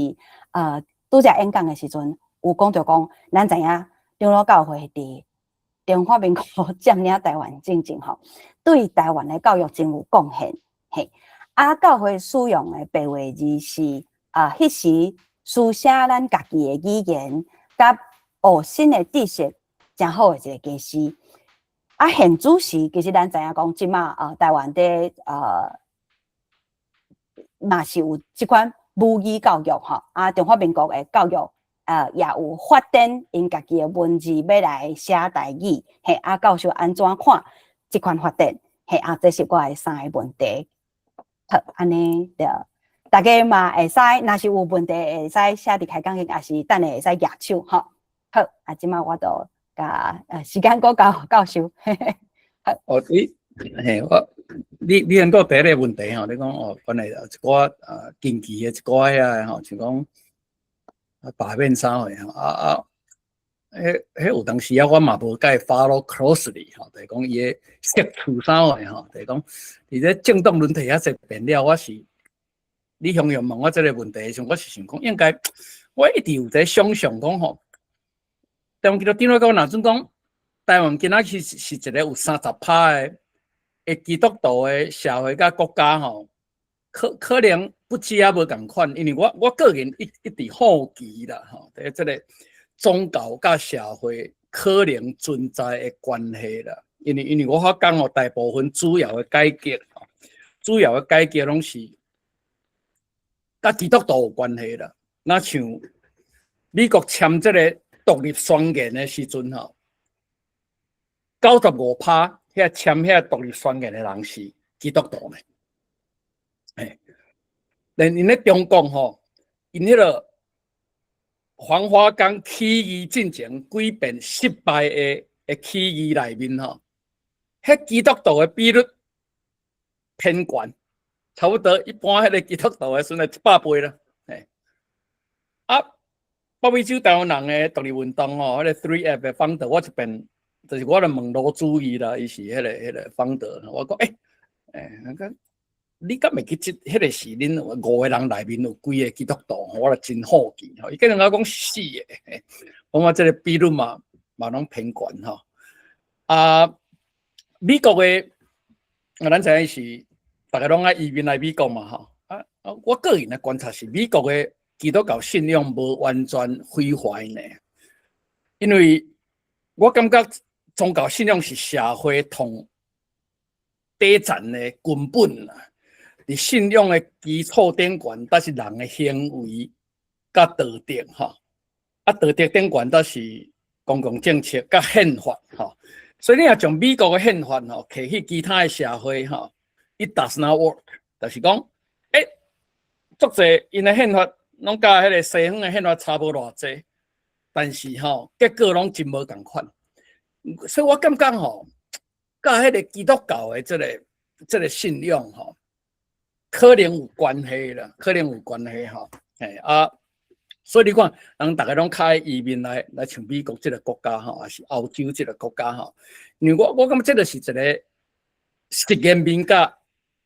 拄才演講的時陣有講著講，咱知影長老教會佇中華民國佔領台灣進前吼，對台灣的教育真有貢獻。嘿，啊，教會使用的白話字是啊，彼時書寫咱家己的語言，佮學新的知識，誠好的一个家私。啊，現主時其實咱知影講，這馬啊，台灣佇嘛是有這款母語教育吼，啊，中華民國的教育也有發展𪜶家己的文字欲來寫台語，嘿，啊，教授按怎看這款發展？嘿，啊，這是我的三个問題。好，按呢著大家嘛會使，若是有問題會使寫佇開講間，抑是等下會使舉手吼。好，啊，這馬我就共時間閣交予教授。好。哦，你嘿，我你先講第一个問題吼，你講哦，關於一寡近期的一寡遐吼，像講啊罷免啥貨吼，啊，彼有當時啊，我嘛無共 follow closely 吼，就是講伊的釋出啥貨吼，就是講佇咧政黨輪替遐濟變了，我是你雄雄問我這個問題的時陣，我是想講，應該我一直有在想象講吼，台灣基督長老教會若準講，台灣今仔是一個有30趴的基督徒的社會佮國家吼，可能不止也無仝款，因為我個人一直好奇啦吼，佇這個宗教佮社會可能存在的關係啦，因為我發覺吼，大部分主要的改革攏是佮基督徒有關係啦。若像美國簽這個獨立宣言的時陣吼，95趴遐簽遐獨立宣言的人是基督徒呢。欸，連𪜶咧中國吼，𪜶彼個黃花崗起義進前幾遍失敗的起義內面吼，彼基督徒的比率偏懸，差不多一般彼個基督徒的時陣100倍啦。欸，啊，北美洲台灣人的獨立運動吼，彼個 Three F 的 founder，我一遍就是我來問羅主義啦，伊是彼個 founder，我講欸，那個你敢會記這彼個是恁五個人內面有幾個基督徒？我就真好奇吼。伊竟然共我講四個，我講這個比率嘛攏偏懸吼。啊，美國的啊，咱知影是逐家攏愛移民來美國嘛吼。啊，我個人的觀察是，美國的基督教信仰無完全毀壞呢，因為我感覺宗教信仰是社會同底層的根本啦。佇信仰的基礎頂懸，才是人的行為佮道德吼。啊，道德頂懸才是公共政策佮憲法吼。所以你若將美國的憲法吼，摕去其他的社會吼，it does not work。就是講，欸，足濟𪜶的憲法攏佮彼個西方的憲法差無偌濟，但是吼，結果攏真無仝款。所以我感覺吼，佮彼個基督教的這個信仰吼，可能有關係啦，可能有關係吼。嘿啊，所以你看，人逐家攏較愛移民來像美國這個國家吼，抑是歐洲這個國家吼。因為我感覺這個是一個實驗面佮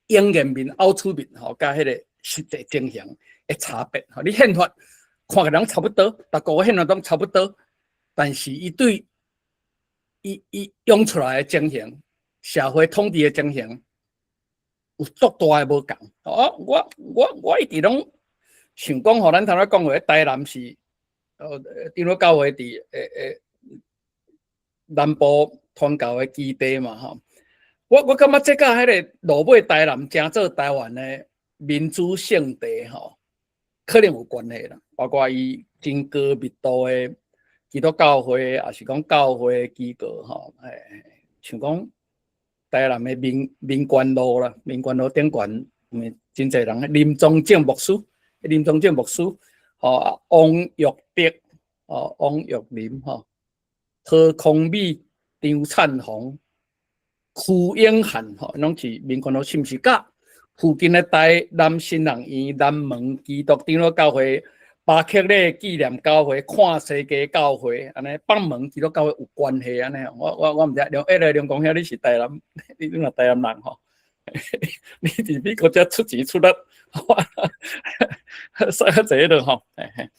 應驗面、拗出面吼，佮彼個實際情形的差別吼。你憲法看起來攏差不多，逐國憲法攏差不多，但是伊對伊用出來的情形，社會統治的情形，有足大的無仝。哦，我一直攏想講吼，咱頭仔講話，台南是長老教會佇南部傳教的基地嘛吼。我感覺這佮彼個落尾台南成做台灣的民主聖地吼，可能有關係啦。包括伊真高密度的基督教會，抑是講教會機構吼，欸，像講台南的民權路啦，民權路頂懸，真濟人林宗正牧師，林宗正牧師，吼，王玉德，哦，王玉林吼，何康美、張燦鴻、柯永漢，吼，攏是民權路，是毋是佮附近的台南新人院、南門基督長老教會、巴克禮紀念教會、看世界教會，按呢北門基督教會有關係按呢？我毋知，梁迄個梁公兄，你是台南，你若台南人吼，你佇美國遮出錢出力，使較濟囉吼，嘿嘿。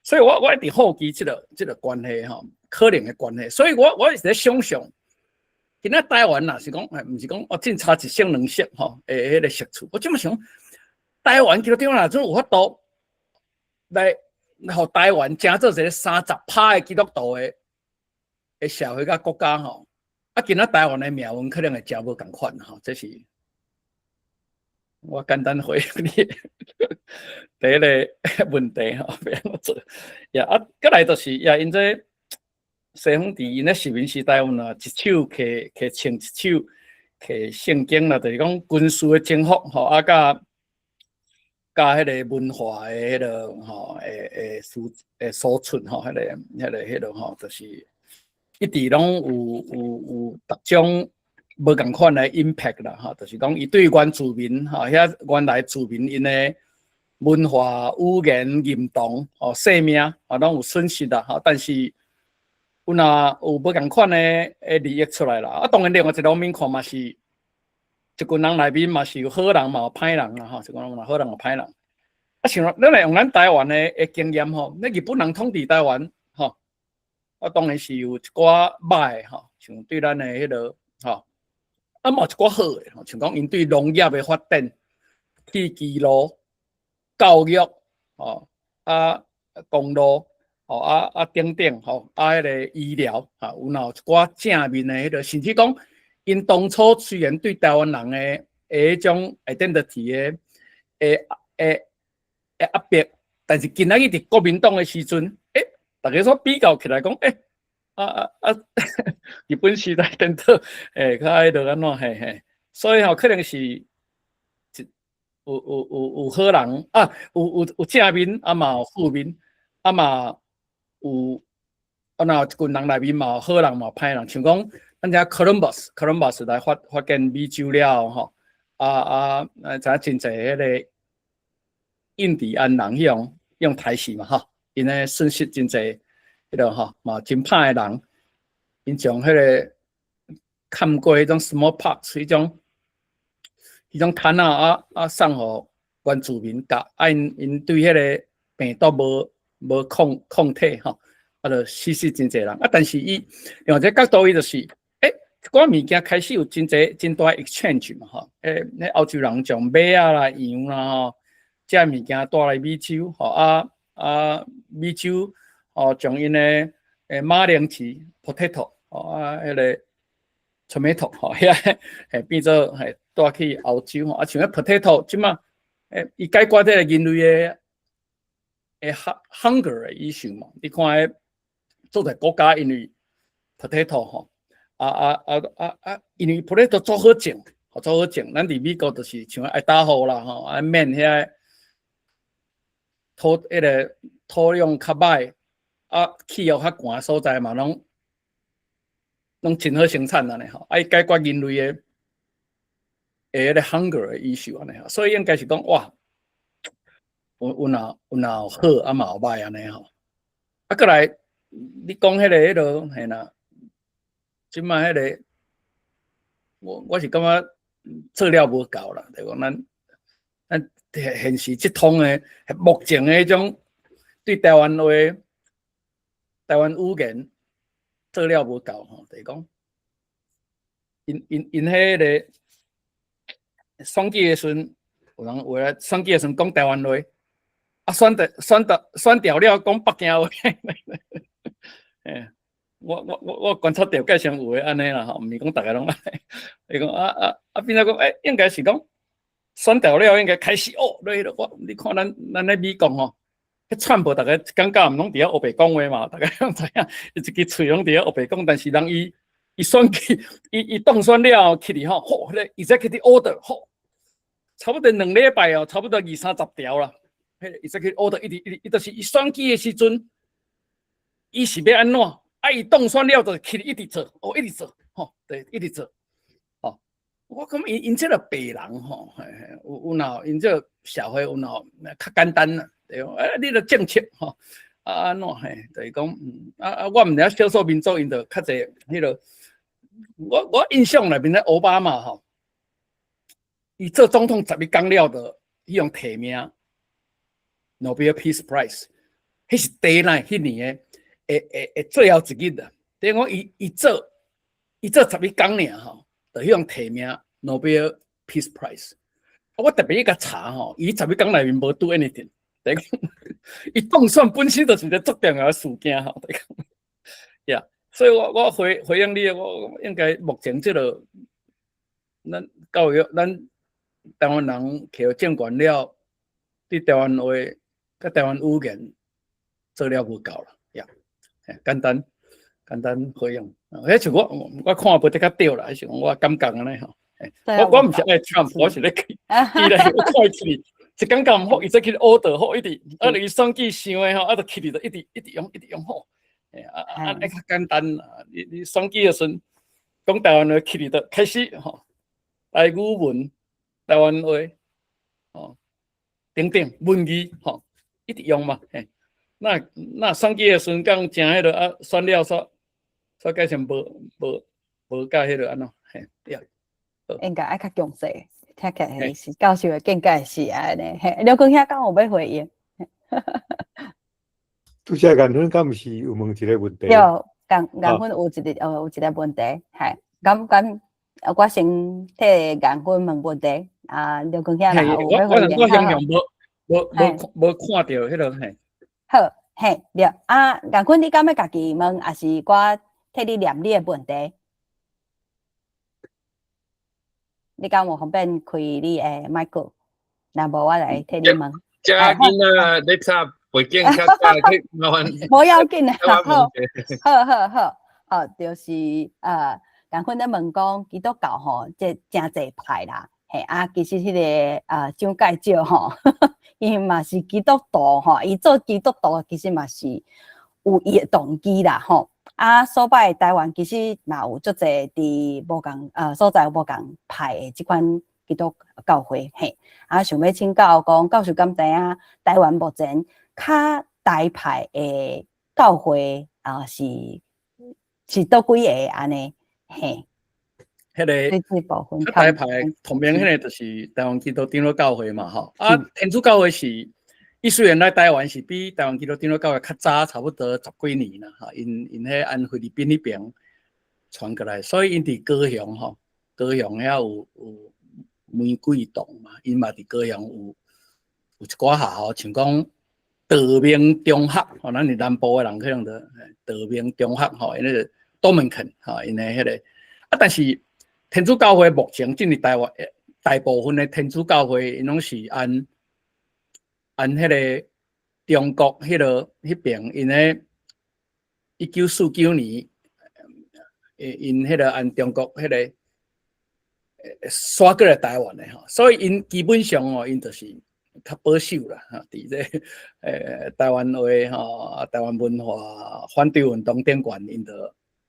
所以我一直好奇這個關係吼，可能的關係。所以我是咧想象，今仔台灣若是講，毋是講哦，只差一省兩省吼，彼個色處。我這麼想，台灣基督長老若陣有法度來，予台灣成做一個30趴的基督徒的社會佮國家吼，啊，今仔台灣的命運可能會誠無仝款吼，這是我簡單回應你第一個問題吼，欲按怎做？呀啊，閣來就是也𪜶這西方佇𪜶咧殖民時代，有若一手摕摕槍，一手摕聖經啦，就是講軍事的征服吼，啊，佮彼個文化的彼個吼，會輸出吼，彼個吼，就是一直攏有逐種無仝款的 impact 啦，吼，就是講伊對原住民吼，遐原來住民𪜶的文化、語言、認同、吼生命，啊，攏有損失啦，吼。但是有若有無仝款的利益出來啦，啊，當然另外一方面看嘛是，一群人內面嘛是有好人嘛有歹人啦，吼，一群人嘛好人有歹人。啊，像咱來用咱台灣的經驗吼，那日本人統治台灣吼，啊，當然是有一寡歹的吼，像對咱的彼個吼，啊，嘛有一寡好的吼，像講𪜶對農業的發展、鐵支路、教育吼，啊，公路吼，啊啊等等吼，啊，彼個醫療啊，有若有一寡正面的彼個，甚至講𪜶當初雖然對台灣人的彼種 identity 的壓迫，但是今仔日佇國民黨的時陣，欸，逐家所比較起來講，欸，啊啊啊，日本時代顛倒，欸，較彼落按怎嘿嘿，所以吼，可能是有好人啊，有正面，啊嘛有負面，啊嘛有啊若有一群人內面嘛有好人嘛有歹人，像講咱遮 Columbus 來發現美洲了後吼，啊啊，知影真濟彼個印第安人彼種用刣死嘛吼，𪜶咧損失真濟，彼個吼嘛真歹的人，𪜶將彼個崁過彼種 smallpox 彼種毯仔啊啊送予原住民共，啊𪜶對彼個病毒無抗體吼，啊就死真濟人啊。但是伊用這個角度，伊就是，欸，一寡物件開始有真濟真大 exchange 嘛吼，欸，那歐洲人將馬仔啦、羊啦吼，這物件帶來美洲，吼啊啊美洲吼將𪜶的馬鈴薯 potato 吼啊彼個 tomato 吼遐嘿變做嘿帶去歐洲吼，啊像彼 potato 這馬欸伊解決這個人類的 hunger 的 issue 嘛，你看彼做在國家因為 potato 吼啊啊啊啊啊，因為 potato 足好種，足好種，咱佇美國就是像愛達荷啦吼，啊免遐土彼個土壤較歹，啊氣候較寒所在嘛，攏真好生產按呢吼，啊伊解決人類的彼個 hunger 的 issue 按呢吼，所以應該是講哇，有若有好啊嘛有歹按呢吼，啊閣來你講彼個彼落嘿啦，這馬彼個我是感覺做了無夠啦，就講咱現時這通的目前的彼種對台灣話、台灣語言做了無夠吼，就是講，𪜶彼個選舉的時陣，有人有來選舉的時陣講台灣話，啊選掉了講北京話，欸，我觀察著蓋上有的按呢啦吼，毋是講逐个攏按呢，伊講啊啊啊變做講，欸，應該是講選掉了應該開始哦，落彼我你看咱咧美國吼，彼川普逐家一感覺毋攏佇遐烏白講話嘛，逐家攏知影，伊一支喙攏佇遐烏白講，但是人伊選舉，伊當選了後起去吼，吼，彼個 executive order 吼，差不多2禮拜哦，差不多二三十條啦，彼個 executive order 一直一直，伊就是伊選舉的時陣，伊是欲按怎？啊，伊當選了就起去一直做，哦，一直做，吼，對，一直做，吼。我感覺𪜶這個白人吼，嘿嘿，有若𪜶這個社會有若較簡單啦，對無？欸，你著政策吼，啊按怎嘿，就是講，啊啊，我毋知影少數民族𪜶就較濟彼個，我印象內面咧，奧巴馬吼，伊做總統11工了，就彼種提名 Nobel Peace Prize，彼是第一彼年的最後一日啊。等於講伊做11工爾吼，就彼種提名 Nobel Peace Prize。我特別去共查吼，伊十一工內面無 do anything，等於講伊當選本身就是一個足重要的事件吼，等於講，yeah，所以我回應你，我應該目前這個，咱教育咱台灣人摕到政權了，對台灣話佮台灣語言做了無夠啦，yeah，簡單簡單回應，彼像我看無得較對啦，彼是講我感覺按呢吼。我毋是愛 Trump，我是咧伊咧我看伊起一工敢毋好，伊再去 order 好，一直啊，伊選舉想的吼，啊，就起去就一直一直用，一直用好，啊啊啊，較簡單啦。你選舉的時陣講台灣話起去就開始吼，台語文、台灣話，吼，等等文字吼，一直用嘛。嘿，那選舉的時陣講誠彼落啊，選了煞煞改成無共彼落按怎嘿，對。應該愛較強勢。聽起來是教授的見解是按呢。嘿，劉光兄敢有欲回應？拄才顏芬敢毋是有問一個問題？對，顏顏芬有一個問題，係，敢敢我先替顏芬問問題，啊，劉光兄若有欲回應。我形容無看著彼個嘿。好，嘿，對，啊，顏坤你敢欲家己問，抑是我替你念你的問題？你敢有方便開你的麥克？若無我來替你問。這囡仔咧插背景較早去麻煩。無要緊啊，好，好好好，好，就是顏坤咧問講基督教吼，這誠濟派啦，嘿啊，其實彼個蔣介石吼，伊嘛是基督徒吼，伊做基督徒其實嘛是有伊的動機啦吼。啊，所擺台灣其實嘛有足濟佇無仝所在有無仝派的這款基督教會嘿。啊，想欲請教講，教授敢知影台灣目前較大派的教會啊是佗幾个按呢？嘿。彼個較大派同名彼个就是台灣基督長老教會嘛吼。啊，天主教會是，伊雖然來台灣是比台灣基督長老教會較早差不多十幾年啦，吼，𪜶𪜶彼按菲律賓彼邊傳過來，所以𪜶佇高雄吼，高雄遐有玫瑰堂嘛，𪜶嘛佇高雄有一寡學校，像講道明中學，吼，咱佇南部的人可能就道明中學吼，𪜶彼個 Dominican 吼，𪜶的彼個啊，但是天主教會目前進入台灣，大部分的天主教會，𪜶攏是按按彼個中國彼個彼邊，𪜶咧1949年，𪜶彼個按中國彼個徙過來台灣的吼，所以𪜶基本上哦，𪜶就是較保守啦，吼，佇這台灣話吼，台灣文化反對運動頂懸，𪜶就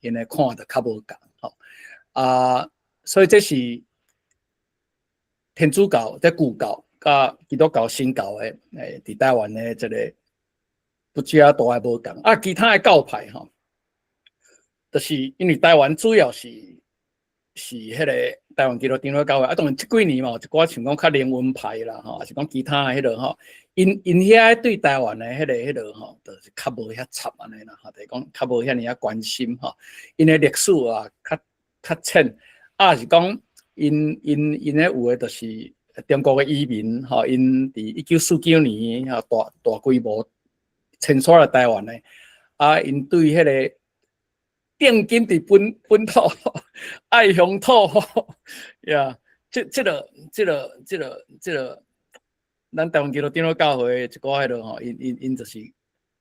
𪜶的看就較無仝吼，啊，所以這是天主教、這舊教佮基督教新教的，佇台灣的這个不止啊大的無仝，啊，其他的教派吼，就是因為台灣主要是彼個台灣基督長老教會，啊，當然這幾年嘛，有一寡像講較靈恩派啦，吼，抑是講其他的彼个吼，𪜶𪜶遐對台灣的彼個吼，就是較無遐插按呢啦，吼，就是講較無遐爾仔關心吼，𪜶的歷史啊較較淺，啊是講𪜶𪜶𪜶咧有的就是中國的移民吼，𪜶佇1949年吼大大規模遷徙來台灣的，啊，𪜶對彼个定根佇本土愛鄉土吼，呀，這個，咱台灣基督長老教會一寡彼個吼，𪜶𪜶𪜶就是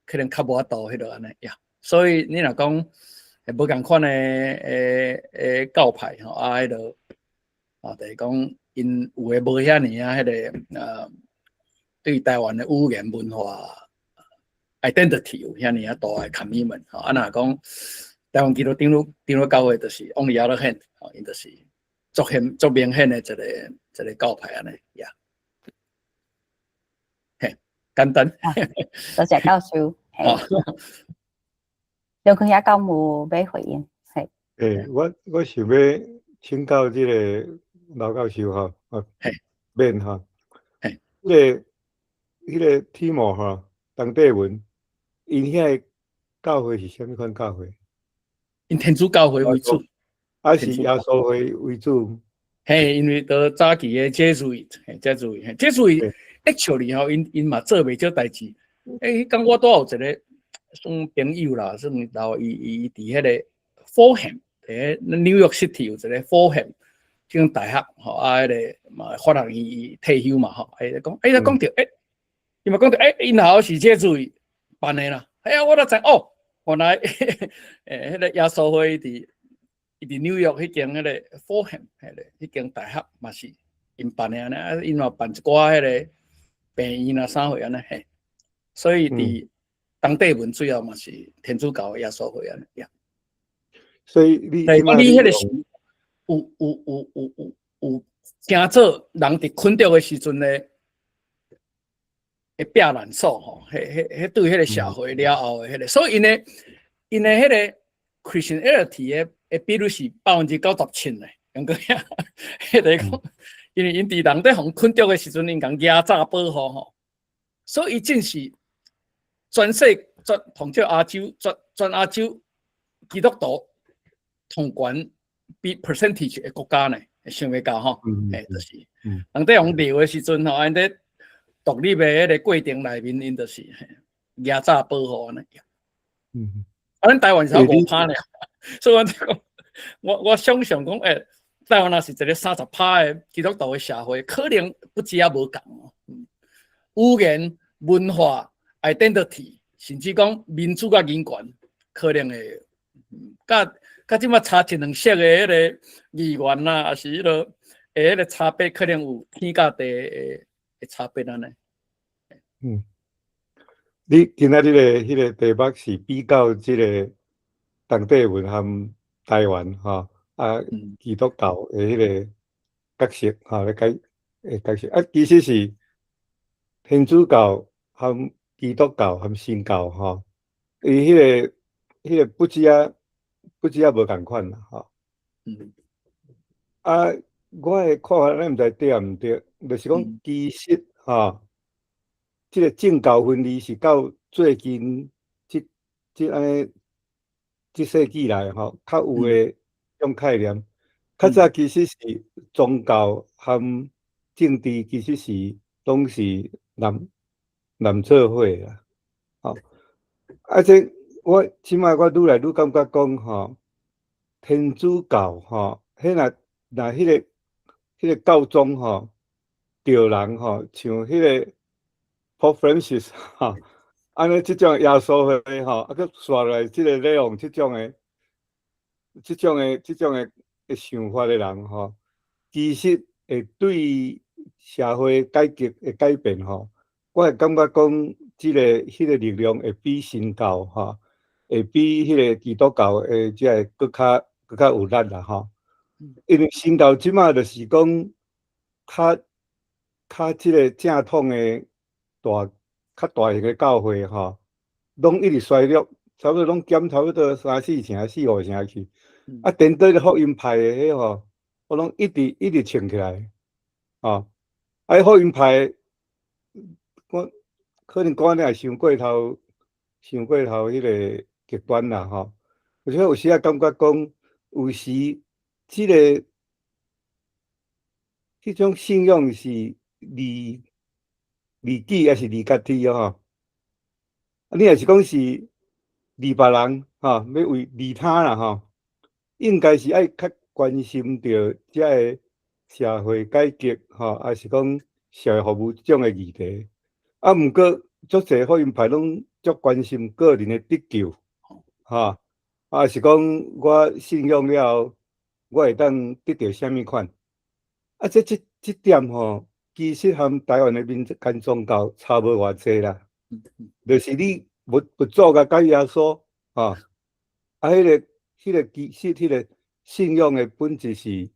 可能較無法度彼個按呢呀，所以你若講無仝款的教派吼，啊，彼個啊，就是講𪜶有的無遐爾仔彼个對台灣的語言文化 identity 有遐爾仔大的 commitment 吼，啊，若講台灣基督長老教會就是 on the other hand，吼，𪜶就是足顯足明顯的一個教派按呢呀，嘿，簡單。多謝教授。劉坤遐敢有欲回應？嘿。欸，我想欲請教這個劉教授吼，啊，免吼，彼個天幕吼，當地文，𪜶遐个教會是啥物款教會？𪜶天主教會為主，還是耶穌會為主？嘿，因為都早期的 Jesuit，嘿，Jesuit，Jesuit actually 吼，𪜶𪜶嘛做袂少代誌。欸，彼工我拄有一個算朋友啦，算然後伊伊佇彼個 Fordham，佇 New York City 有一個 Fordham 這間大學，吼啊，彼個嘛法學院退休嘛，吼，伊講，欸，伊講著，欸，伊嘛講著，欸，𪜶學校是 Jesuit 辦的啦，哎呀，我才知哦，原來彼個耶穌會佇紐約彼間彼個 Fordham，彼個彼間大學嘛是𪜶辦的按呢，啊，𪜶嘛辦一寡彼個病院啊啥貨按呢嘿，所以佇當地文主要嘛是天主教的耶穌會按呢呀。所以你你彼個是有驚做人佇困著的時陣咧，會避難所吼，彼彼彼對彼個社會了後的彼個，所以𪜶的彼個 Christianity 的比率是97%咧，用講遐，彼個講，因為𪜶佇人咧予困著的時陣，𪜶共壓榨保護吼，所以伊真是全世全統治亞洲，全亞洲基督徒統懸比 percentage 的國家呢，想袂到吼，欸，就是，人咧予掠的時陣吼，𪜶咧獨立的彼个過程內面，𪜶就是壓榨保護按呢。啊，咱台灣才5趴爾，所以我講，我想象講，欸，台灣若是一个30趴的基督徒的社會，可能不止也無仝。語言、文化、identity，甚至講民主佮人權，可能會佮佮這馬差一兩席的彼个議員啊，抑是彼个的彼个差別，可能有天佮地的差別按呢。你今仔日的彼个題目是比較這个當地文和台灣吼，啊，基督教的彼个角色吼，咧解的角色啊，其實是天主教和基督教和新教吼，伊彼个不止仔無仝款啦吼。啊，我的看法，咱毋知對抑毋對，就是講其實吼，這个政教分離是到最近這按呢這世紀來吼，較有的種概念。較早其實是宗教和政治其實是攏是連做伙啦。吼，啊，這我這擺我愈來愈感覺講吼，天主教吼，彼若彼个教宗吼，著人吼，像彼个 Pope Francis 吼，按呢這種耶穌會吼，啊，閣紲落來這个內容，這種的想法的人吼，其實會對社會改革的改變吼，我會感覺講，這个彼个力量會比新教吼，會比彼个基督教的這个閣較有力啦吼。因為新教這馬就是講，較這个正統的較大型的教會吼，攏一直衰落，差不多攏減差不多三四成、四五成去。啊，顛倒咧福音派的彼吼，我攏一直一直衝起來，吼。啊，福音派，我可能講按呢也傷過頭，傷過頭彼个極端啦吼。而且有時仔感覺講，有時這个彼種信仰是利己抑是利家己吼？啊，你若是講是利別人吼，欲為利他啦吼，應該是愛較關心著遮个社會改革吼，抑是講社會服務這種的議題。啊，毋過足濟福音派攏足關心個人的得救，吼，啊是講我信仰了後，我會當得著啥物款？啊，這點吼，其實和台灣的民間宗教差無偌濟啦。就是你佛祖佮耶穌，吼，啊，彼个其實彼个信仰的本質是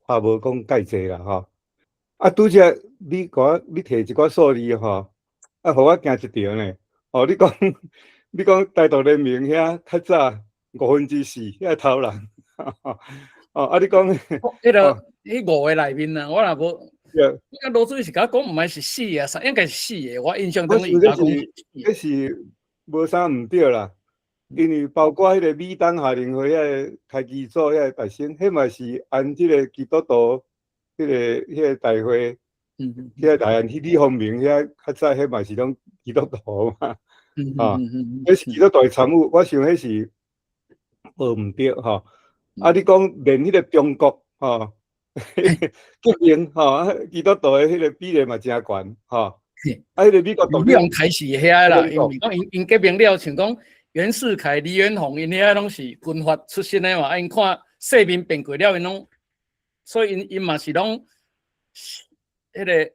差無講蓋濟啦，吼。啊，拄才你共我你提一寡數字吼，啊，予我驚一跳呢。哦，你講台獨聯盟遐較早4/5遐頭人，哦，啊，你講彼个彼五个內面啊，我若無，你講羅主是共我講，毋係是四個，三應該是四個。我印象中伊共講，這是無啥毋對啦，因為包括彼个美東夏令會遐个開基組遐個大生，彼嘛是按這个基督徒彼个大會，彼个大漢李鴻明遐較早，彼嘛是攏基督徒嘛，啊，彼是基督徒的參與，我想彼是無毋對吼。啊，你講連彼个中國吼，革命吼，基督徒的彼个比例嘛誠懸吼。啊，彼个美國獨立開始遐啦，因為講𪜶革命了，像講袁世凱、黎元洪，𪜶遐攏是軍閥出身的嘛，啊，𪜶看世民變過了，𪜶攏，所以𪜶嘛是攏彼个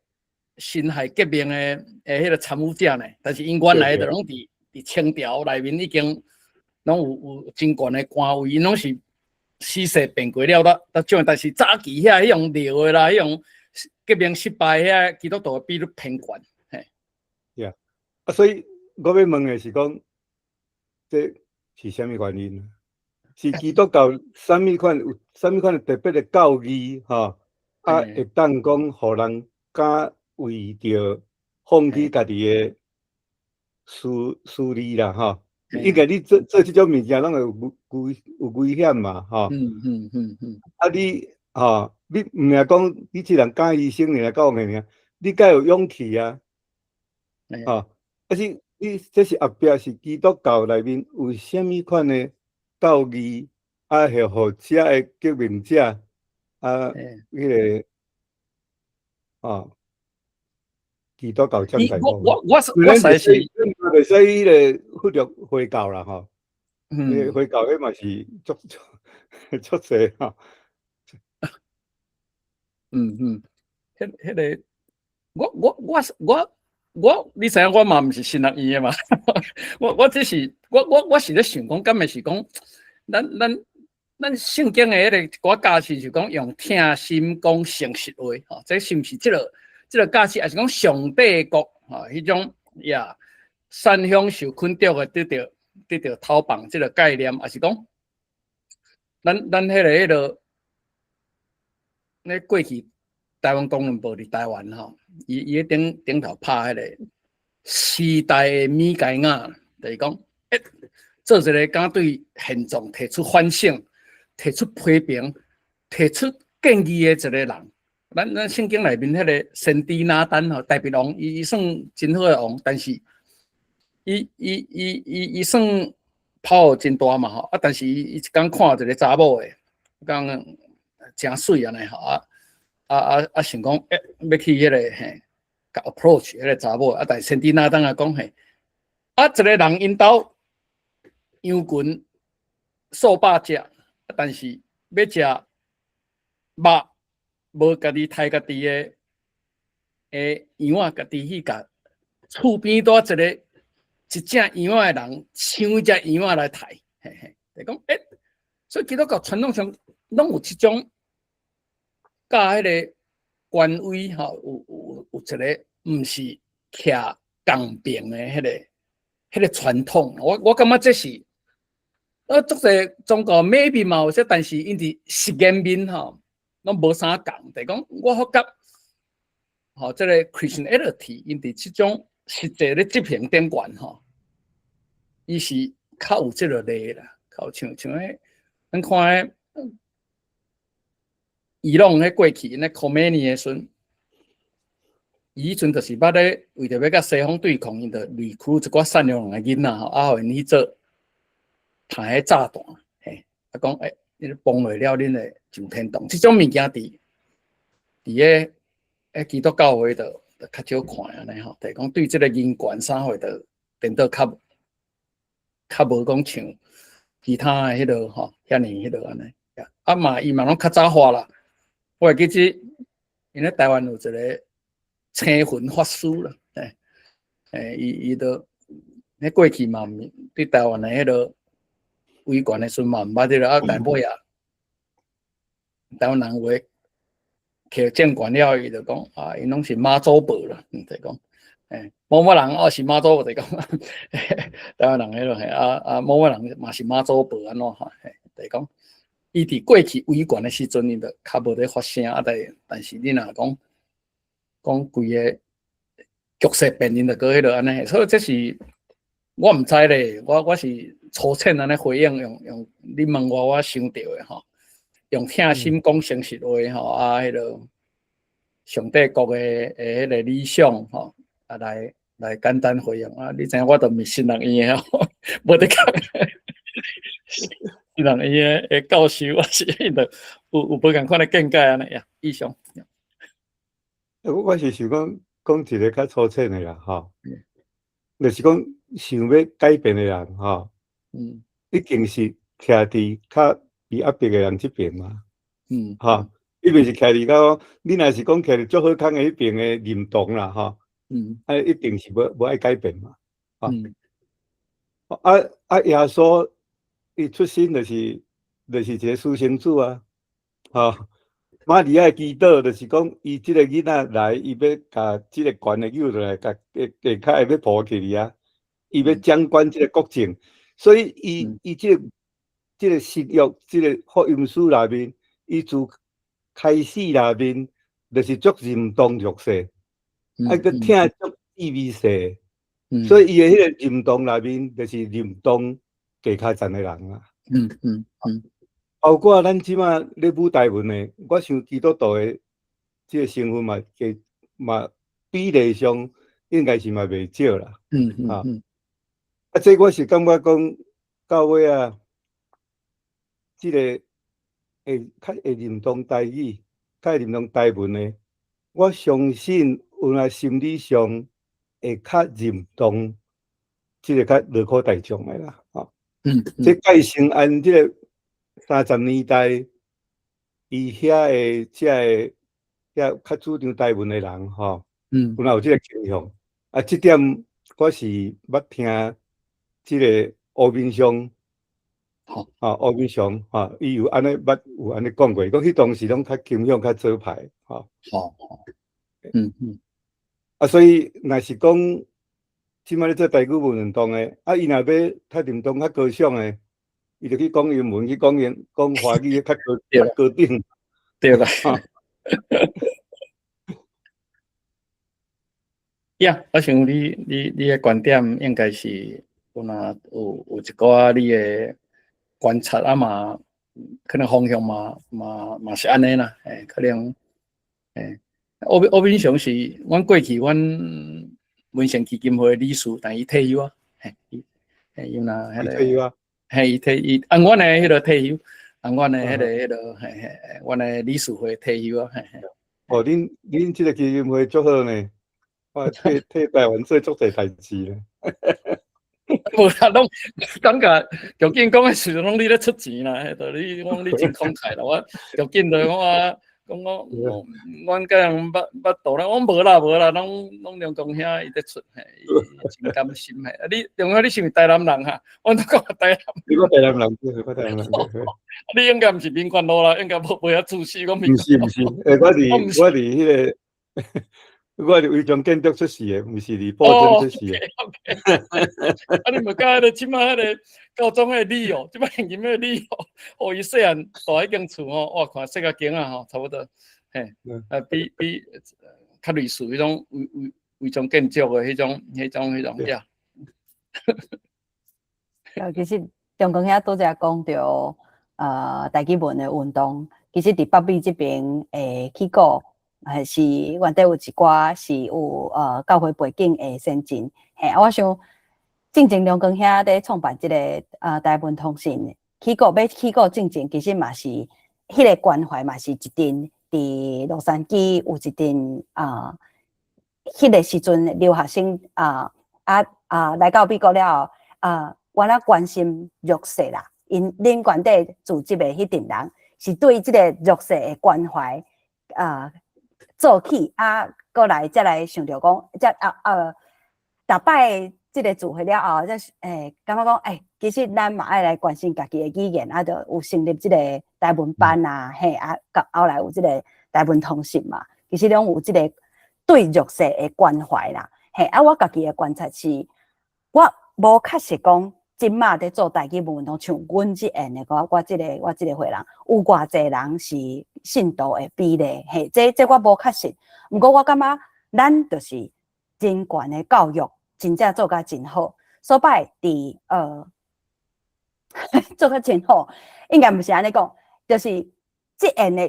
辛亥革命的彼个參與者呢。但是𪜶原來就攏佇清朝內面已經攏有真懸的官位，𪜶攏是時勢變過了，才種。但是早期遐彼種尿的啦，彼種革命失敗遐基督徒的比率偏懸。嘿。 Yeah，啊，所以我欲問的是講，這是啥物原因？是基督教啥物款有啥物款的特別的教義吼？啊，會當講予人敢為著放棄家己的私利啦，吼。應該你做這種物件，攏會有危險嘛，吼。啊你吼，你毋是講你這人敢犧牲爾夠爾，你該有勇氣啊，吼。啊是，你這是後壁是基督教內面有啥物款的教義，啊，會予遮的革命者啊，彼個啊，基督教講大我實是袂使彼個忽略回教啦，吼。回教彼嘛是足足足濟吼。嗯嗯，彼個，我，你知影我嘛毋是神學院的嘛？我只是我是咧想講，敢會是講，咱聖經的彼個一寡教示是講用疼心講誠實話，吼，這是毋是這個教示，抑是講上帝國吼，彼種呀，善享受捆綁的得著偷放這個概念，抑是講，咱彼個，咧過去台灣公論報佇台灣吼，伊咧頂頭拍彼個時代的米該亞，就是講，做一個敢對現狀提出反省、提出批評、提出建議的一個人。咱聖經內面彼個先知拿單吼，大衛王，伊算真好的王，但是伊算炮真大嘛吼，啊，但是伊一工看一個查某的，講誠媠按呢吼，啊，想講欲去彼個嘿，共 approach 彼個查某，啊，但是先知拿單啊講嘿，啊，一個人𪜶兜羊群數百隻，但是欲食肉，無家己刣家己的羊仔，家己去共厝邊蹛一個一隻羊仔的人搶一隻羊仔來刣，嘿嘿，就講欸，所以基督教傳統上攏有這種佮彼個權威吼，有一個毋是徛仝邊的彼個傳統。我感覺這是，足濟宗教 maybe 嘛有說，但是𪜶佇實驗面吼，攏無啥仝。就是講我發覺，吼，這個 Christianity 𪜶佇這種實際咧執行頂懸吼，伊是較有這個例啦，較有像彼，咱看彼伊朗彼過去咧 Khomeini 的時陣，伊彼陣就是捌咧為著欲佮西方對抗，𪜶就 recruit 一寡善良人的囡仔吼，啊，予𪜶去做彈彼炸彈，嘿，啊講欸，你崩落了，恁會上天堂。這種物件佇彼基督教會就較少看按呢吼，就是講對這個人權啥貨就變做較無講像其他的彼落吼，遐爾彼落按呢。啊嘛，伊嘛攏較早化啦。我會記得，𪜶咧台灣有一個青雲法師啦，欸，欸，伊都咧過去嘛，毋對台灣的彼落威權的時陣嘛毋捌這個啊，但尾仔台灣人有的摕政權了，伊就講啊，𪜶攏是媽祖婆啦，就講，欸，某某人哦是媽祖婆，就講，台灣人彼落嘿啊某某人嘛是媽祖婆按怎吼，嘿，就是講，伊佇過去威權的時陣，𪜶就較無咧發聲啊，但是你若講講規個局勢變，𪜶就閣彼落按呢，所以這是我毋知咧，我是粗淺按呢回應，用你問我，我想著的吼，用疼心講誠實話吼，啊，彼落上帝國的彼個理想吼，啊來簡單回應啊，你知影我都毋是神學院的吼，無得講。神學院的教授，我是𪜶就有無仝款的見解按呢呀，以上。我是想講講一個較粗淺的啦，吼，就是講想欲改變的人，吼，一定是徛佇較被壓迫的人這邊嘛，吼，伊袂是徛佇講，你若是講徛佇足好康的彼邊的認同啦，吼，啊，一定是無愛改變嘛，吼，啊，耶穌伊出身就是一個私生子啊，吼，瑪利亞的祈禱就是講，伊這個囡仔來，伊欲共這個權的救落來，共下跤會欲抱起去啊，伊欲掌管這個國政，所以伊這個新約這個福音書內面，伊自開始內面就是足認同弱勢，啊，閣疼足意微細，所以伊的彼個認同內面就是認同低跤層的人啊。包括咱這馬咧舞台文的，我想基督徒的這個成分嘛，加嘛比例上應該是嘛袂少啦。啊，這我是感覺講到尾啊，這個會較會認同台語、較會認同台文的，我相信有影心理上會較認同這個較勞苦大眾的啦，吼。這蓋勝按這個30年代，伊遐的這个遐較主張台文的人，吼，有哪有這個傾向？啊，這點我是捌聽這個烏敏雄，啊，烏敏雄，吼，伊有按呢捌有按呢講過，講彼當時攏較傾向較左派，吼。啊，所以若是講這擺咧做台語文運動的，啊，伊若欲較認同較高尚的，伊就去講英文，去講英講華語，較高較高等。對啦。呀，我想你的觀點應該是有若有一寡你的觀察啊嘛，可能方向嘛是按呢啦，欸，可能，欸，烏敏雄是阮過去阮文成基金會理事，但伊退休啊，嘿，伊伊若彼個退休啊，嘿，伊退伊按阮的彼個退休，按阮的彼個，嘿嘿，阮的理事會退休啊，嘿嘿。哦，恁這個基金會足好呢，我替台灣做足濟代誌咧。無啦，攏感覺著緊講的時陣，攏你咧出錢啦，彼個你講你真慷慨啦，我著緊就講啊，講我阮佮人捌捌度啦，我無啦無啦，攏梁公兄伊咧出，嘿，伊真甘心嘿。啊，你梁兄你是毋是台南人哈？我都講台南。你我台南人，我台南人。你應該毋是民權路啦，應該無遐自私講毋是毋是，欸，我佇彼個。我佇違章建築出世的，毋是佇布莊出世的。啊，你嘛佮彼個這擺彼個高中彼個李哦，這擺現今彼個李哦，哦，伊細漢住彼間厝吼，哇，看細甲間仔吼，差不多，嘿，啊，比較類似彼種違章建築的彼種呀。啊，其實中光兄拄才講著，台語文的運動，其實佇北美這邊會起鼓。還是原底有一寡是有教會背景的先進，嘿，啊，我想進前梁光兄咧創辦這個台文通訊，起鼓欲起鼓進前，其實嘛是彼個關懷嘛是一陣佇洛杉磯有一陣啊，彼個時陣留學生啊來到美國了後啊，原來關心弱勢啦，𪜶恁原底組織的彼陣人是對這個弱勢的關懷啊。做起啊，過來才來想著講，才啊啊，逐擺這個聚會了後，才欸感覺講，欸，其實咱嘛愛來關心家己的語言，啊，就有成立這個台文班啊，嘿啊，到後來有這個台文通訊嘛，其實攏有這個對弱勢的關懷啦，嘿啊，我家己的觀察是，我無確實講，這馬佇做台語文運動，像阮這樣的我這個歲人，有偌濟人是信徒的比例，嘿，這我無確實。毋過我感覺，咱就是人權的教育真正做甲真好，所擺佇做甲真好，應該毋是按呢講，就是這樣的，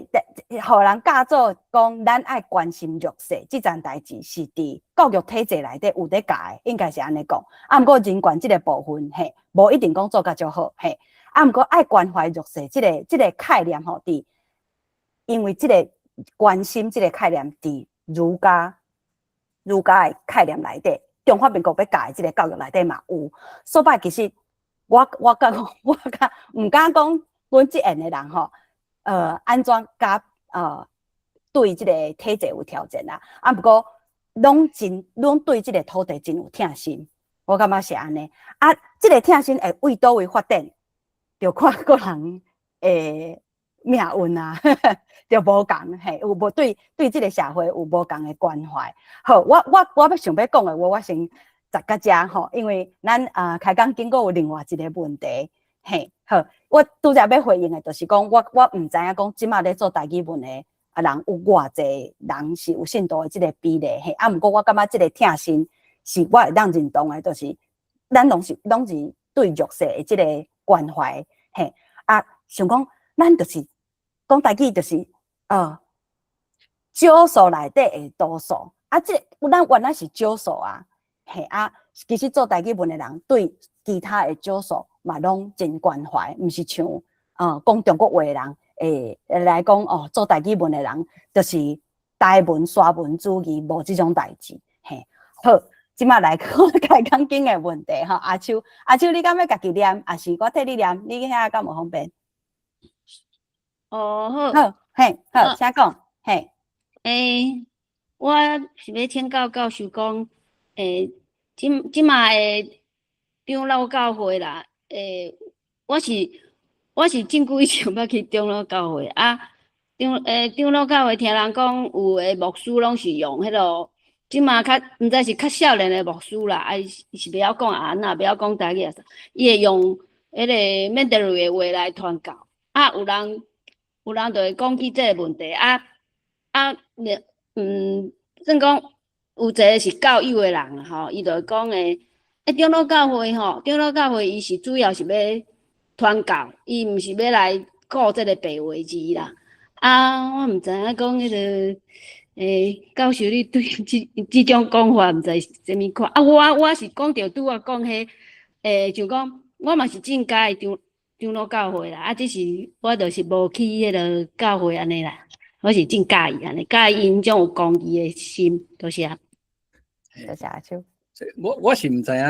予人教做講，咱愛關心弱勢，這層代誌是佇教育體制內底有咧教的，應該是按呢講。啊，毋過人權這個部分，嘿，無一定講做甲足好，嘿。啊，毋過愛關懷弱勢這個概念吼，佇因為這個關心這個概念，佇儒家的概念內底，中華民國欲教的這個教育內底嘛有。所以其實我敢毋敢講，阮這樣的人吼，按怎佮對這個體制有挑戰啦？啊，毋過攏真攏對這個土地真有疼心，我感覺是按呢。啊，這個疼心會為佗位發展，就看個人的命運啊，就無仝嘿，有無對這個社會有無仝的關懷。好，我欲想欲講的話，我先摘到遮吼，因為咱啊開講經過有另外一個問題，嘿，好，我拄才欲回應的，就是講我毋知影講這馬咧做台語文的。啊人有偌濟人是有信徒的這个比例嘿，啊，毋過我感覺這个疼心是我會當認同的，就是咱攏是對弱勢的這个關懷嘿，啊，想講咱就是講台語就是少數內底的多數，啊，這個咱原來是少數啊，嘿啊，其實做台語文的人對其他的少數嘛攏真關懷，毋是像講中國話的人會來講哦，做台語文的人就是台文沙文主義，無這種代誌，嘿。好，這馬來講較緊的問題吼，阿秋，阿秋你敢欲家己念，抑是我替你念？你遐敢無方便？哦，好。好，嘿，好，請講，嘿。我是欲請教教授講，這馬的長老教會啦，我是真久以前捌去長老教會啊，長老教會聽人講有的牧師攏是用彼個，這馬較毋知是較少年的牧師啦，啊伊是袂曉講按怎，袂曉講台語啊，伊會用彼個緬甸語的話來傳教，啊有人就會講起這个問題，啊，算講有一个是教友的人吼，伊就會講長老教會吼，長老教會伊是主要是欲傳教，伊毋是欲來顧這个白話字啦。啊，我毋知影講彼个，教授你對這種講法毋知是啥物看？啊，我是講著拄仔講彼，就講我嘛是真佮意長老教會啦，啊，只是我就是無去彼个教會按呢啦。我是真佮意按呢，佮意𪜶種有公義的心，多謝。多謝阿秋。我是毋知影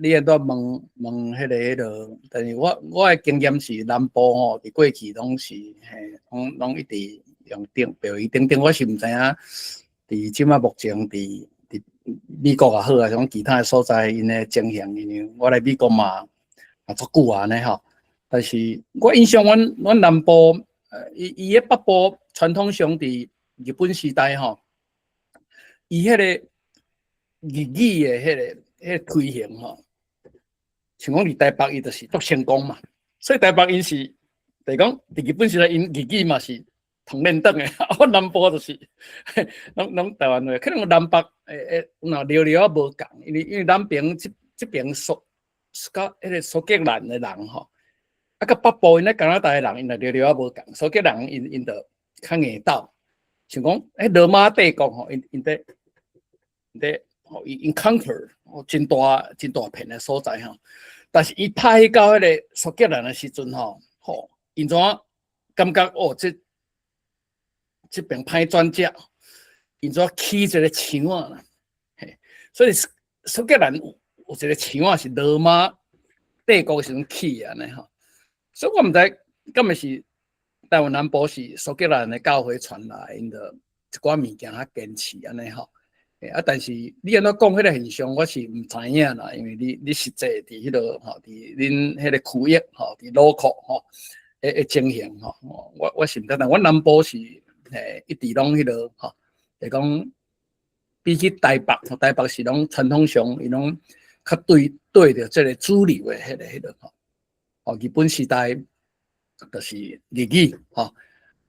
你按怎問問彼个，但是我的經驗是南部吼，佇過去攏是嘿，攏一直用頂白話等等，我是毋知影佇這馬目前佇美國也好啊，講其他的所在𪜶的情形，因為我來美國嘛足久啊按呢吼，但是我印象阮南部，伊伊的北部傳統上佇日本時代吼，伊彼个日語的彼個推行吼，像講佇台北伊就是足成功嘛，所以台北𪜶是，就是講佇日本時代𪜶日語嘛是通練轉的，啊，阮南部就是攏台灣話，可能南北會若聊聊仔無仝，因為南邊這邊較彼個蘇格蘭的人吼，啊，佮北部𪜶咧加拿大的人，𪜶若聊聊仔無仝，蘇格蘭𪜶就較硬鬥，像講羅馬帝國吼，𪜶佇吼，伊 conquer 真大真大片的所在吼，但是伊拍去到彼個蘇格蘭的時陣吼，吼，𪜶怎感覺哦，這邊歹轉折，𪜶怎起一個牆仔啦，嘿，所以蘇格蘭有一個牆仔是羅馬帝國時陣起的按呢吼，所以我毋知敢會是台灣南部是蘇格蘭的教會傳來，𪜶就一寡物件較堅持按呢吼。啊！但是你按怎講彼個現象，我是毋知影啦，因為你實際佇彼個吼，佇恁彼個區域吼，佇 local 吼，的情形吼，我是毋知，但阮南部是一直攏彼個吼，就講比起台北，台北是攏傳統上伊攏較對著這个主流的彼個吼，哦，日本時代就是日語吼，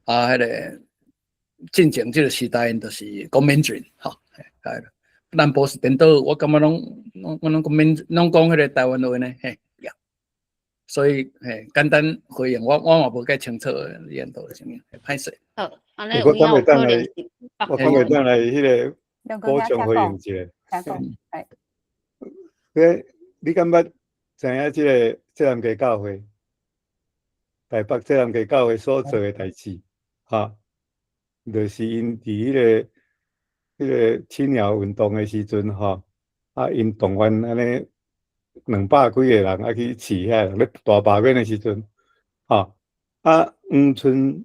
啊，彼个進前這个時代就是講 Mandarin 吼。係，南部是顛倒，我感覺攏講免攏講彼個台灣話呢，嘿，所以嘿，簡單回應我嘛無介清楚你按怎啥物，歹勢。好，按呢我講會當來，我講會當來彼個補充回應一下。請你敢捌知影這个浙南基教會，台北浙南基教會所做的代誌，哈，就是𪜶佇彼個青鳥運動的時陣，吼，啊，𪜶動員按呢200幾個人啊去飼遐人咧大罷免的時陣，吼，啊，黃春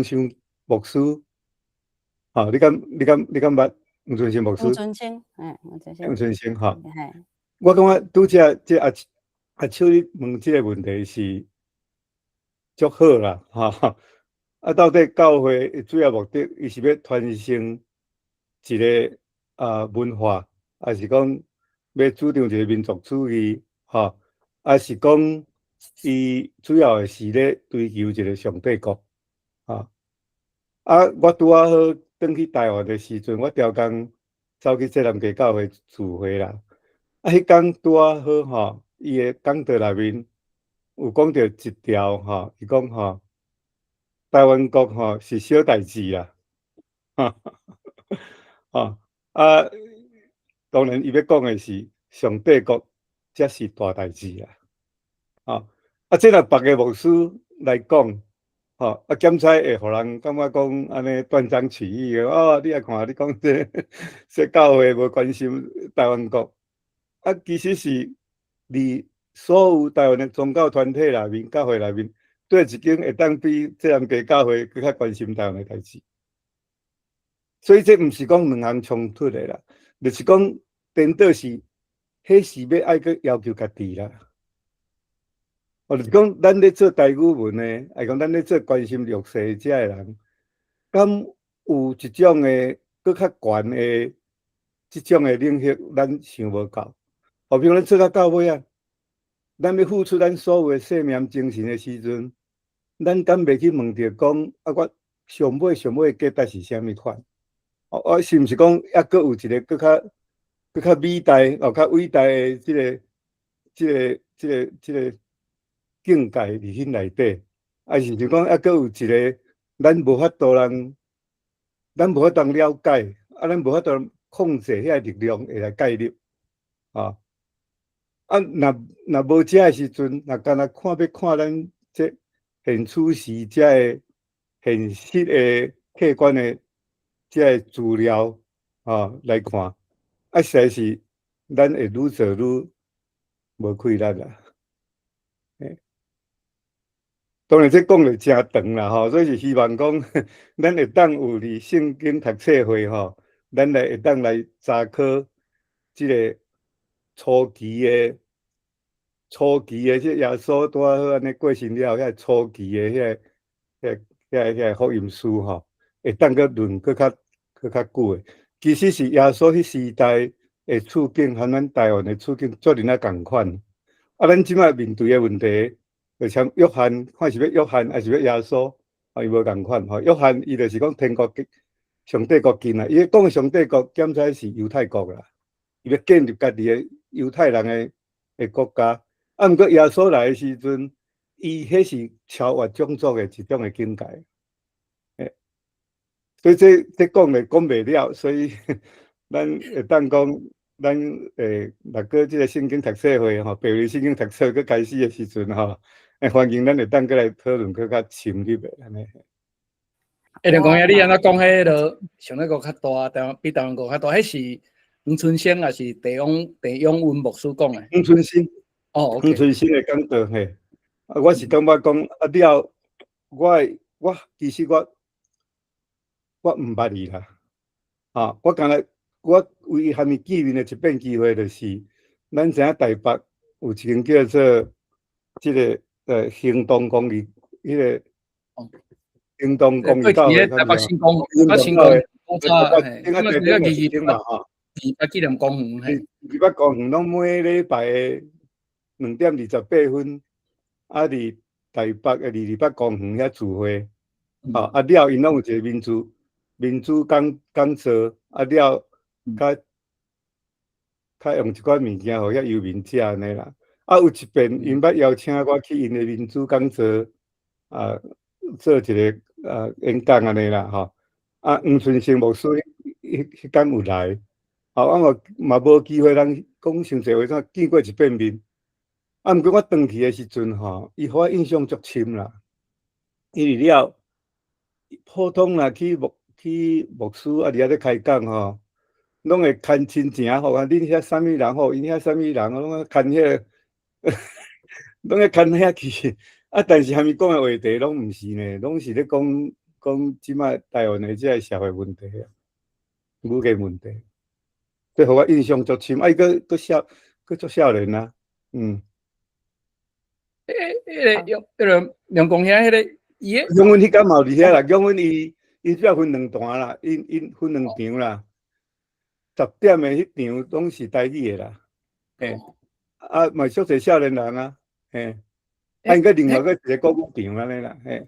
生牧師，吼，你敢捌黃春生牧師？黃春生，黃春生。黃春生，吼，我感覺拄才這阿秋你問這個問題是足好啦，吼，啊，到底教會的主要目的，伊是欲傳承一個文化，抑是講欲主張一個民族主義，吼，抑是講伊主要的是咧追求一個上帝國，吼。啊，我拄仔好轉去台灣的時陣，我調工走去浙南基教會聚會啦。啊，彼工拄仔好吼，伊的講道內面有講著一條吼，伊講吼，台灣國吼是小代誌啦。吼啊，當然伊欲講的是上帝國才是大代誌啦。吼啊，這若別个牧師來講，吼啊，檢採會予人感覺講按呢斷章取義的。哦，你來看你講這這教會無關心台灣國，啊，其實是佇所有台灣的宗教團體內面、教會內面，佗一間會當比浙南基教會閣較關心台灣的代誌。所以這毋是講兩項衝突的啦，就是講顛倒是，彼是欲愛閣要求家己啦。哦，就是講咱咧做台語文的，抑講咱咧做關心弱勢遮的人，敢有一種的閣較懸的這種的能力，咱想無夠。好比咱做到到尾啊，咱欲付出咱所有的生命精神的時陣，咱敢袂去問著講啊，我上尾上尾的價值是啥物款？哦，啊，是毋是講猶閣有一個閣較閣較美大、哦較偉大的這個境界佇彼內底？抑是就講猶閣有一個咱無法度通，咱無法度了解，啊，咱無法度控制遐力量會來介入，啊，啊，若若無這个時陣，若干焦看欲看咱這現此時這个現實的客觀的這个資料，啊來看，啊，實在是咱會愈做愈無氣力啦。當然這講得誠長啦吼，所以是希望講，咱會當有佇聖經讀冊會吼，咱來會當來查考這个初期的這耶穌拄仔好按呢過身了後，遐初期的遐個福音書吼，會當閣論閣較久的。其實是耶穌彼時代的處境，和咱台灣的處境足爾仔仝款。啊，咱這擺面對的問題，就像約翰，看是欲約翰，抑是欲耶穌，啊，伊無仝款吼。約翰伊就是講天國上帝國近啦，伊講上帝國，檢採是猶太國啦，伊欲建立家己的猶太人的國家。啊，毋過耶穌來的時陣，伊彼是超越種族的一種的境界。所以這講咧講袂了，所以咱會當講，咱會若閣這個聖經讀冊會吼，白日聖經讀冊閣開始的時陣吼，歡迎咱會當閣來討論閣較深入的按呢。欸，梁公兄，你按怎講彼个上帝國較大，台灣比台灣國較大，彼是黃春生抑是鄭永文牧師講的？黃春生。哦，黃春生的講道嘿，啊，我是感覺講啊了，我其實我毋捌伊啦，啊，我敢若我唯一和伊見面的一遍機會，就是咱知影台北有一間叫做這个行動公寓，彼个行動公寓教會，台北新公，台北新公，古早，嘿，那個二二嘛吼，二八紀念公園，嘿，二八公園攏每禮拜的2點28分，啊，佇台北的二二八公園遐聚會，吼，啊了，𪜶攏有一個民主講座，啊了，較較用一寡物件予遐遊民食按呢啦。啊，有一遍𪜶捌邀請我去𪜶的民主講座，啊，做一個演講按呢啦吼。啊，黃春生牧師彼工有來，啊，我嘛無機會通講傷濟話，怎見過一遍面。啊，毋過我轉去的時陣吼，伊予我印象足深啦。因為了普通啦去牧師啊，佇遐咧開講吼，攏會牽親情吼，啊，恁遐啥物人吼，𪜶遐啥物人，攏牽彼个，攏會牽遐去。啊，但是和伊講的話題攏毋是呢，攏是咧講講這擺台灣的這个社會問題啊，語言問題。這予我印象足深，啊，伊閣足少年啊，嗯。欸，彼个梁公兄，彼个伊个。永文彼工嘛有佇遐啦，永文伊主要分兩段啦，𪜶分兩場啦。10點的彼場攏是台語的啦，嘿，啊嘛足濟少年人啊，嘿，啊𪜶閣另外閣一個國語場按呢啦，嘿。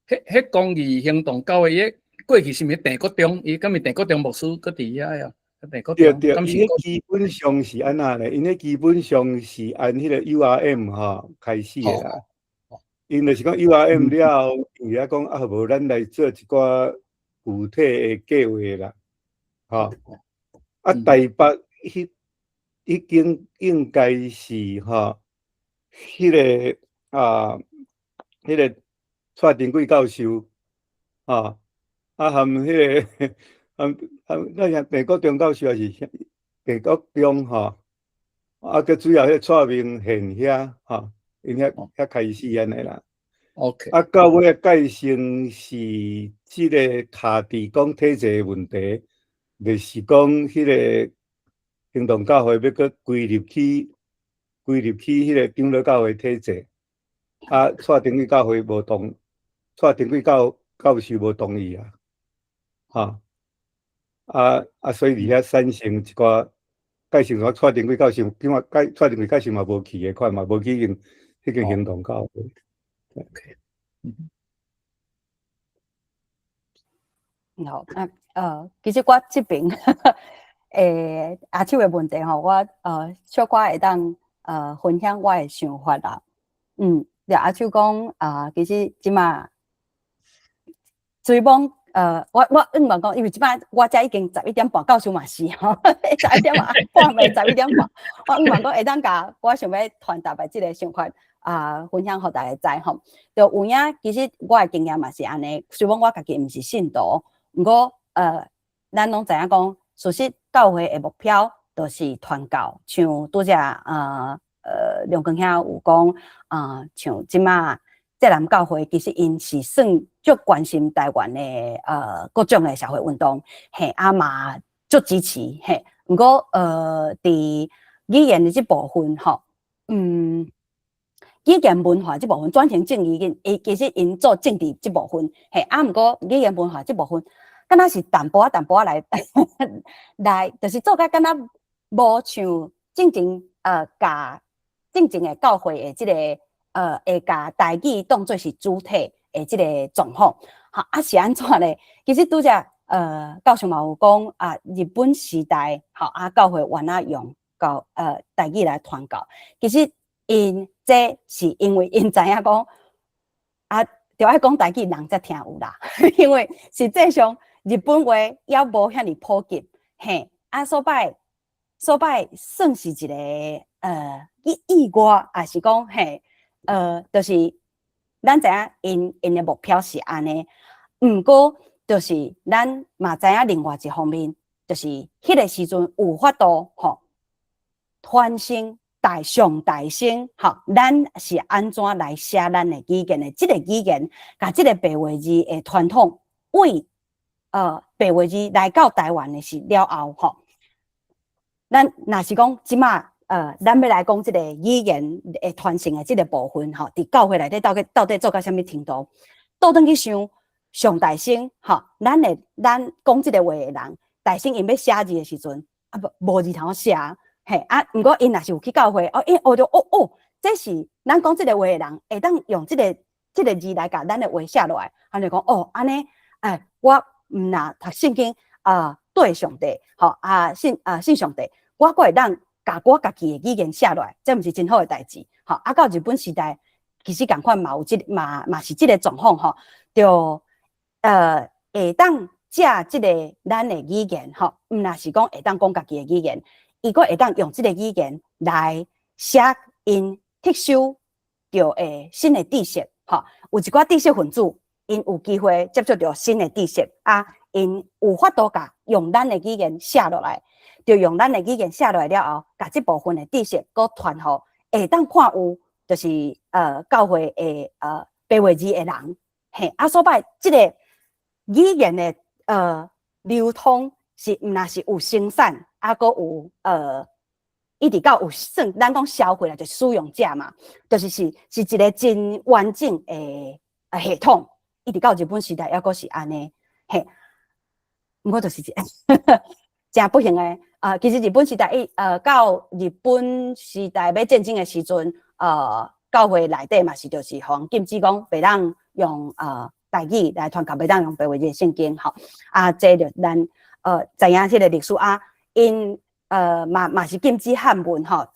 彼公義行動教會，彼過去是毋是鄭國忠？伊敢是鄭國忠牧師閣佇遐呀？鄭國對對，忠，𪜶彼基本上是按怎咧？𪜶彼基本上是按彼個 URM 吼開始的啦。𪜶就是講 URM 了後，𪜶遐講啊，無咱來做一寡具體的計劃啦，吼。啊，台北彼間應該是吼，彼個蔡丁貴教授，吼，啊含彼個含那啥鄭國忠教授也是鄭國忠吼，啊，閣主要彼個蔡明憲遐吼，𪜶遐開始按呢啦。 啊，到尾改成是這個卡佇講體制的問題，就是講彼個行動教會欲閣歸入去彼個長老教會體制，啊，蔡丁貴教會無同，蔡丁貴教授無同意啊，哈，啊，所以佇遐產生一寡改成說蔡丁貴教授，因為改蔡丁貴教授嘛無去的款嘛，無去用彼個行動教會。 OK，好，啊，其實我這邊，阿秋的問題吼，我小可會當分享我的想法啦。對阿秋講啊，其實這馬雖罔我毋茫講，因為這擺我遮已經十一點半，教授嘛是吼，十一點半，未十一點半，我毋茫講會當共我想欲傳達的這個想法啊，分享予大家知吼。就有影，其實我的經驗嘛是按呢，雖罔我家己毋是信徒，毋過咱攏知影講，事實教會的目標就是傳教，像拄才梁光兄有講啊，像這馬浙南教會其實𪜶是算足關心台灣的各種的社會運動，嘿，啊嘛足支持，嘿，毋過佇語言的這部分吼，語言文化這部分轉型正義，伊其實𪜶做政治這部分，嘿，啊毋過語言文化這部分，敢若是淡薄仔淡薄仔來，就是做甲敢若無像進前共進前的教會的這個會共台語當做是主體的這個狀況，哈，啊是按怎咧？其實拄才教授嘛有講啊，日本時代，吼啊教會原來用教台語來傳教，其實𪜶這是因為𪜶知影講啊，著愛講台語人才聽有啦，因為實際上日本話猶無遐爾普及，嘿，啊所擺所擺算是一個意外，抑是講嘿，就是咱知影𪜶的目標是按呢，毋過就是咱嘛知影另外一方面，就是彼個時陣有法度吼傳承大上大聲，吼，咱是按怎來寫咱的語言的？這個語言，共這個白話字的傳統，為白話字來到台灣的是了後，吼，咱若是講這馬咱欲來講這個語言的傳承的這個部分，吼，佇教會內底到底做到啥物程度？倒轉去想，上大聲，吼，咱講這個話的人，大聲𪜶欲寫字的時陣，啊無字通寫。嘿啊，毋過𪜶若是有去教會，哦，𪜶學著哦哦，這是咱講這個話的人會當用這個字來共咱的話寫落來，𪜶就講哦，按呢，欸，我毋若讀聖經啊，對上帝，吼啊信啊信上帝，我閣會當共我家己的語言寫落來，這毋是真好的代誌，吼啊到日本時代，其實仝款嘛有這嘛嘛是這個狀況吼，就會當借這個咱的語言吼，毋若是講會當講家己的語言。伊閣會當用這個語言來寫𪜶吸收著的新的知識，吼，有一寡知識分子，𪜶有機會接觸著新的知識，啊，𪜶有法度共用咱的語言寫落來，就用咱的語言寫落來了後，共這部分的知識閣傳予會當看有，就是教會的白話字的人，嘿，啊，所擺這個語言的流通是毋若是有生產。啊，閣有一直到有算，咱講消費啦，就是使用者嘛，就是一個真完整的系統，一直到日本時代猶閣是按呢，嘿。毋過就是誠不幸的，啊，其實日本時代伊到日本時代欲戰爭的時陣，教會內底嘛是就是予人禁止講袂當用台語來傳教，袂當用白話字聖經吼。啊，這就咱知影這個歷史啊，𪜶嘛是禁止漢文吼，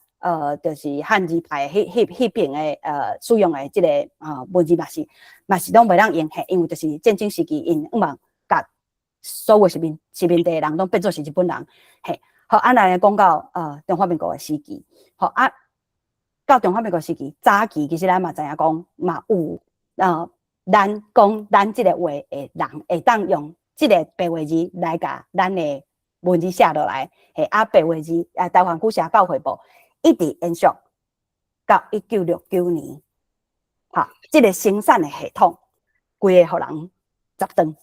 就是漢字派彼邊的使用的這個文字嘛是攏袂當用嘿，因為就是戰爭時期，𪜶向望共所有殖民地的人攏變做是日本人嘿。好，啊，來講到中華民國的時期，好啊，到中華民國時期早期，其實咱嘛知影講嘛有咱講咱這個話的人會當用這個白話字來共咱的文字寫落來，嘿啊，白話字啊，台灣古社教會報一直延續到1969年，哈，這個生產的系統規个予人切斷，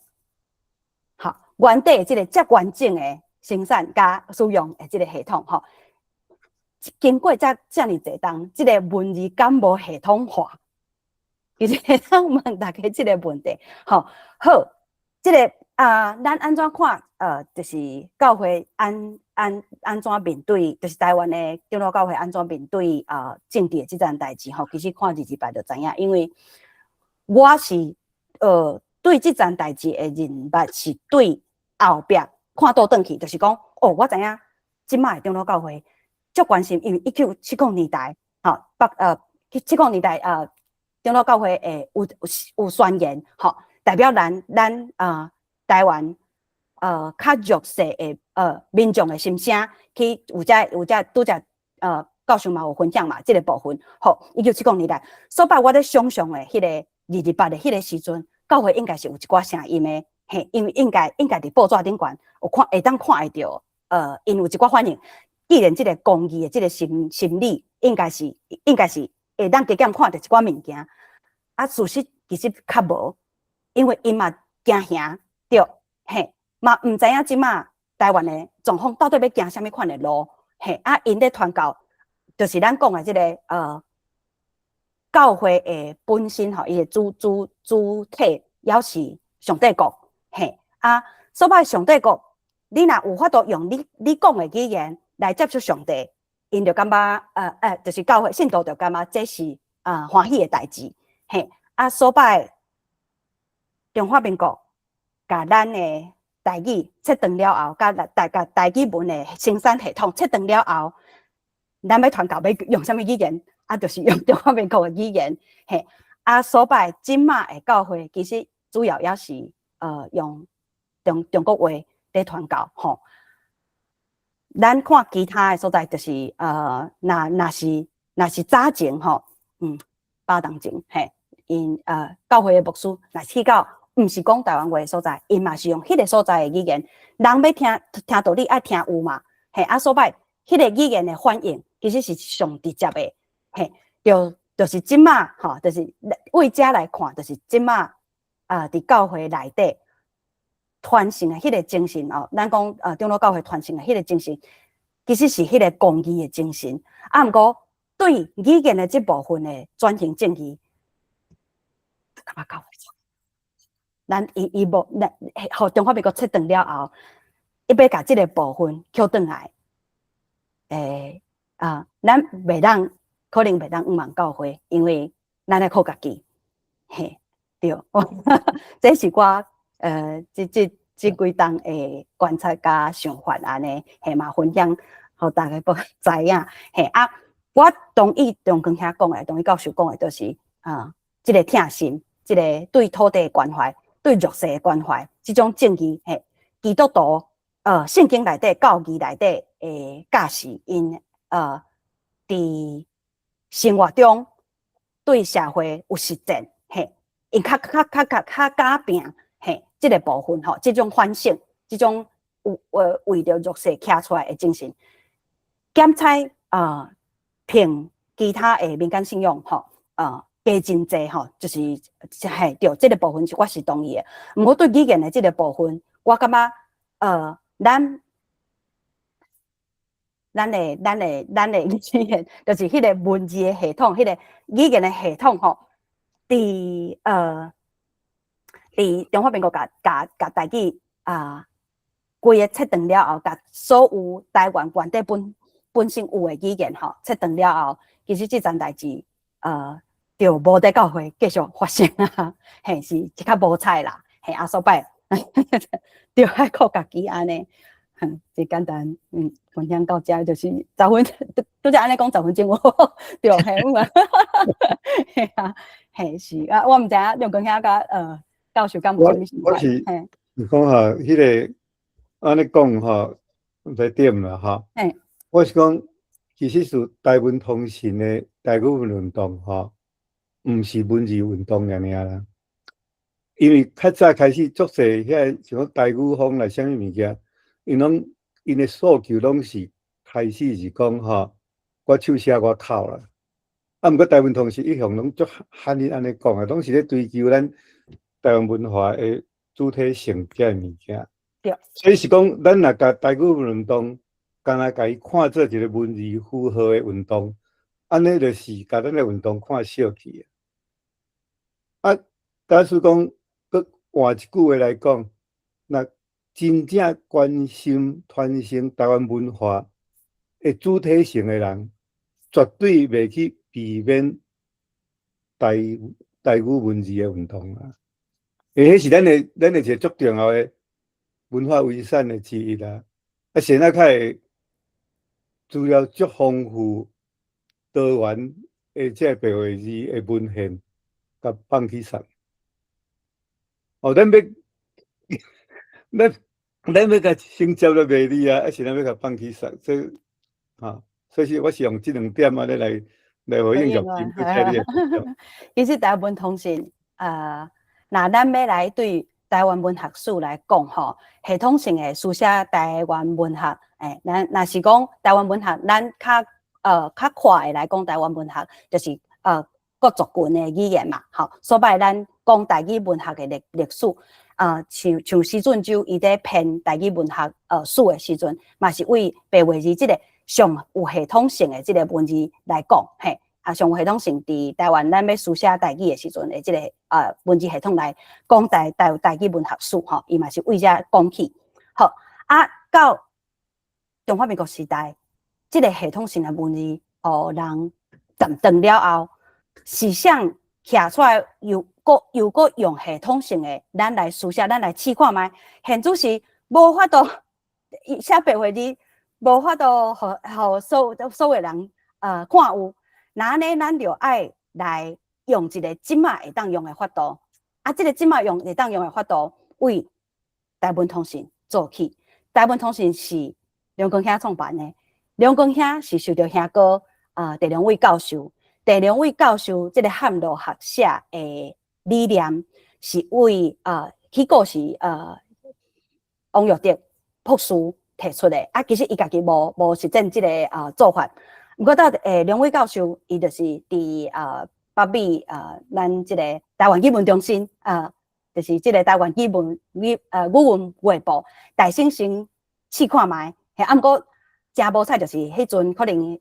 好，原底這個遮完整的生產佮使用的這個系統，吼，經過遮爾濟冬，這個文字敢無系統化？其實會當問大家這個問題，吼，好，這個啊，咱按怎看？就是教會按怎面對，就是台灣的長老教會按怎面對政治的這件代誌吼，其實看二二八就知影，因為我是對這件代誌的認捌是對後壁看倒轉去，就是講，哦，我知影這擺的長老教會足關心，因為1970年代，吼，七零年代長老教會會有宣言，吼，代表咱台灣較弱勢的民眾的心聲，去有遮拄才教授嘛有分享嘛，這個部分，吼，1970年代，所以我咧想象的彼個二二八的彼個時陣，教會應該是有一寡聲音的，嘿，因為應該佇報紙頂懸有看會當看會著，𪜶有一寡反應。既然這個公義的這個心理，應該是會當加減看著一寡物件，啊，事實其實較無，因為𪜶嘛驚嚇，對，嘿，嘛毋知影這馬台灣的狀況到底欲行啥物款的路，嘿，啊，𪜶咧傳教，就是咱講的這個教會的本身吼，伊的主體猶是上帝國，嘿，啊，所以上帝國，你若有法度用你講的語言來接觸上帝，𪜶就感覺，就是教會信徒就感覺這是歡喜的代誌，嘿，啊，所以中華民國共咱的台語切斷了後，共台語文的生產系統切斷了後，咱欲傳教欲用啥物語言？啊，就是用中華民國的語言，嘿，啊，所以這馬的教會其實主要也是用中國話咧傳教，吼。咱看其他的所在，就是若是早前吼，巴當前，嘿，𪜶教會的牧師若去到毋是講台灣話的所在，𪜶嘛是用彼個所在的語言，人欲聽聽道理愛聽有嘛，嘿，啊，所以彼個語言的反應其實是上直接的，嘿，就是這馬吼，就是為這來看，就是這馬啊，佇教會內底傳承的彼個精神哦，咱講長老教會傳承的彼個精神，其實是彼個公義的精神。啊，毋過對語言的這部分的轉型正義，感覺教會咱伊伊無，咱予中華民國切斷了後，伊欲共這個部分抾轉來，啊，咱袂當可能袂當向望教會，因為咱愛靠家己，嘿，對，這是我這幾冬的觀察佮想法按呢，嘿嘛分享，予大家知影，嘿啊，我同意張光兄講的，同意教授講的，就是啊，這個疼心，這個對土地的關懷，對弱勢的關懷，這種正義，嘿，基督徒，聖經內底教義內底的教示，𪜶佇生活中對社會有實踐，嘿，𪜶較敢拚，嘿，這個部分吼，這種反省，這種有為著弱勢徛出來的精神，減採憑其他的民間信仰吼，加真濟吼，就是嘿對，這個部分是我是同意的。毋過對語言的這個部分，我感覺咱的語言，就是彼個文字的系統，彼個語言的系統吼，佇中華民國共台語啊，規个切斷了後，共所有台灣原底本身有的語言吼切斷了後，其實這件代誌，就無佇教會繼續發生啊，嘿，是較無彩啦，嘿，啊，所擺著愛顧家己按呢，哼，真簡單，分享到遮就是10分，拄才按呢講10分鐘無，對，嘿，嘿啊，嘿是啊，我毋知影梁光兄佮教授敢有啥物想我我是是講吼，彼個按呢講吼，毋知點啦吼。我是講，其實是台文通訊的台語文運動吼，毋是文字運動爾爾啦。因為較早開始足濟遐個像講台語風啦，啥物物件，𪜶攏𪜶的訴求攏是開始是講吼，我手寫我口啦。啊，毋過台文通訊一向攏足罕恁按呢講的，攏是咧追求咱台灣文化的主體性遮个物件。所以是講，咱若共台語文運動，干焦共伊看做一個文字符號的運動，按呢就是共咱的運動看小去啊。啊，假使講，閣換一句話來講，若真正關心傳承台灣文化的主體性的人，絕對袂去避免台語文字的運動啊。因為彼是咱的一個足重要的文化遺產的之一啦。啊，現在較會資料足豐富、多元的這個白話字的文獻，共放去送。哦，咱欲共承接了袂利啊，抑是咱欲共放去送？這哈，所以我是用這兩點按呢來回應玉珍。其實台文通訊，若咱欲來對台灣文學史來講吼，系統性的書寫台灣文學，咱若是講台灣文學，咱較闊的來講台灣文學，就是各族群的語言嘛，吼，所擺咱講台語文學的歷史，像施俊洲伊佇編台語文學史的時陣，嘛是為白話字這個上有系統性的這個文字來講，嘿，啊，上有系統性佇台灣咱欲書寫台語的時陣的這個文字系統來講台語文學史吼，伊嘛是為遮講起。好，啊，到中華民國時代，這個系統性的文字，予人斷斷了後，是啥徛出來又閣用系統性的，咱來書寫，咱來試看覓。現主時無法度寫白話字，無法度予所有人看有。那按呢，咱就愛來用一個這馬會當用的法度。啊，這個這馬用會當用的法度，為台文通訊做起。台文通訊是梁光兄創辦的，梁光兄是受著兄哥鄭良偉教授，鄭良偉教授這個漢羅學社的理念是為起鼓是王育德博士提出的。啊，其實伊家己無實踐這個做法。毋過到良偉教授，伊就是佇北美咱這個台灣語文中心就是這個台灣語文月報大省先試看覓，嘿，啊，毋過誠無彩，就是彼陣可能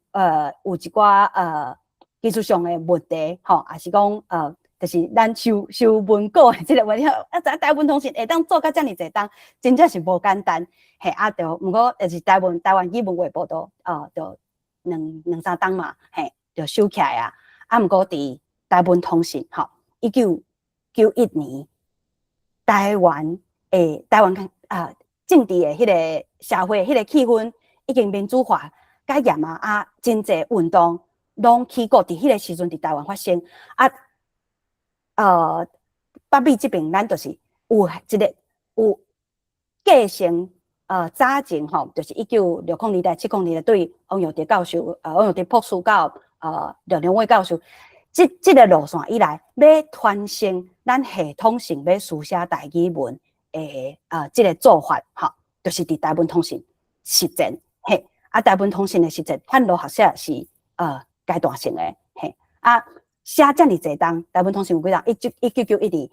有一寡技術上的問題，吼，抑是講就是咱收文稿的這個問題，啊，知台文通訊會當做甲遮爾濟冬，真正是無簡單，嘿，啊，著毋過就是台灣語文月報都著兩三冬嘛，嘿，就收起來啊。啊，毋過佇台文通訊，吼，1991年，台灣政治的彼個社會彼個氣氛已經民主化較嚴啊，啊，真濟運動攏起鼓佇彼個時陣佇台灣發生啊。北美這邊咱就是有一個有繼承早前吼，就是1960年代、70年代對王育德教授、王育德博士到廖良偉教授，這個路線以來，欲傳承咱系統性欲書寫台語文的這個做法，吼，就是佇台文通訊實踐，嘿，啊，台文通訊的實踐，漢羅學社是階段性的，嘿，啊，寫遮爾濟冬，台文通訊有幾冬？1991年，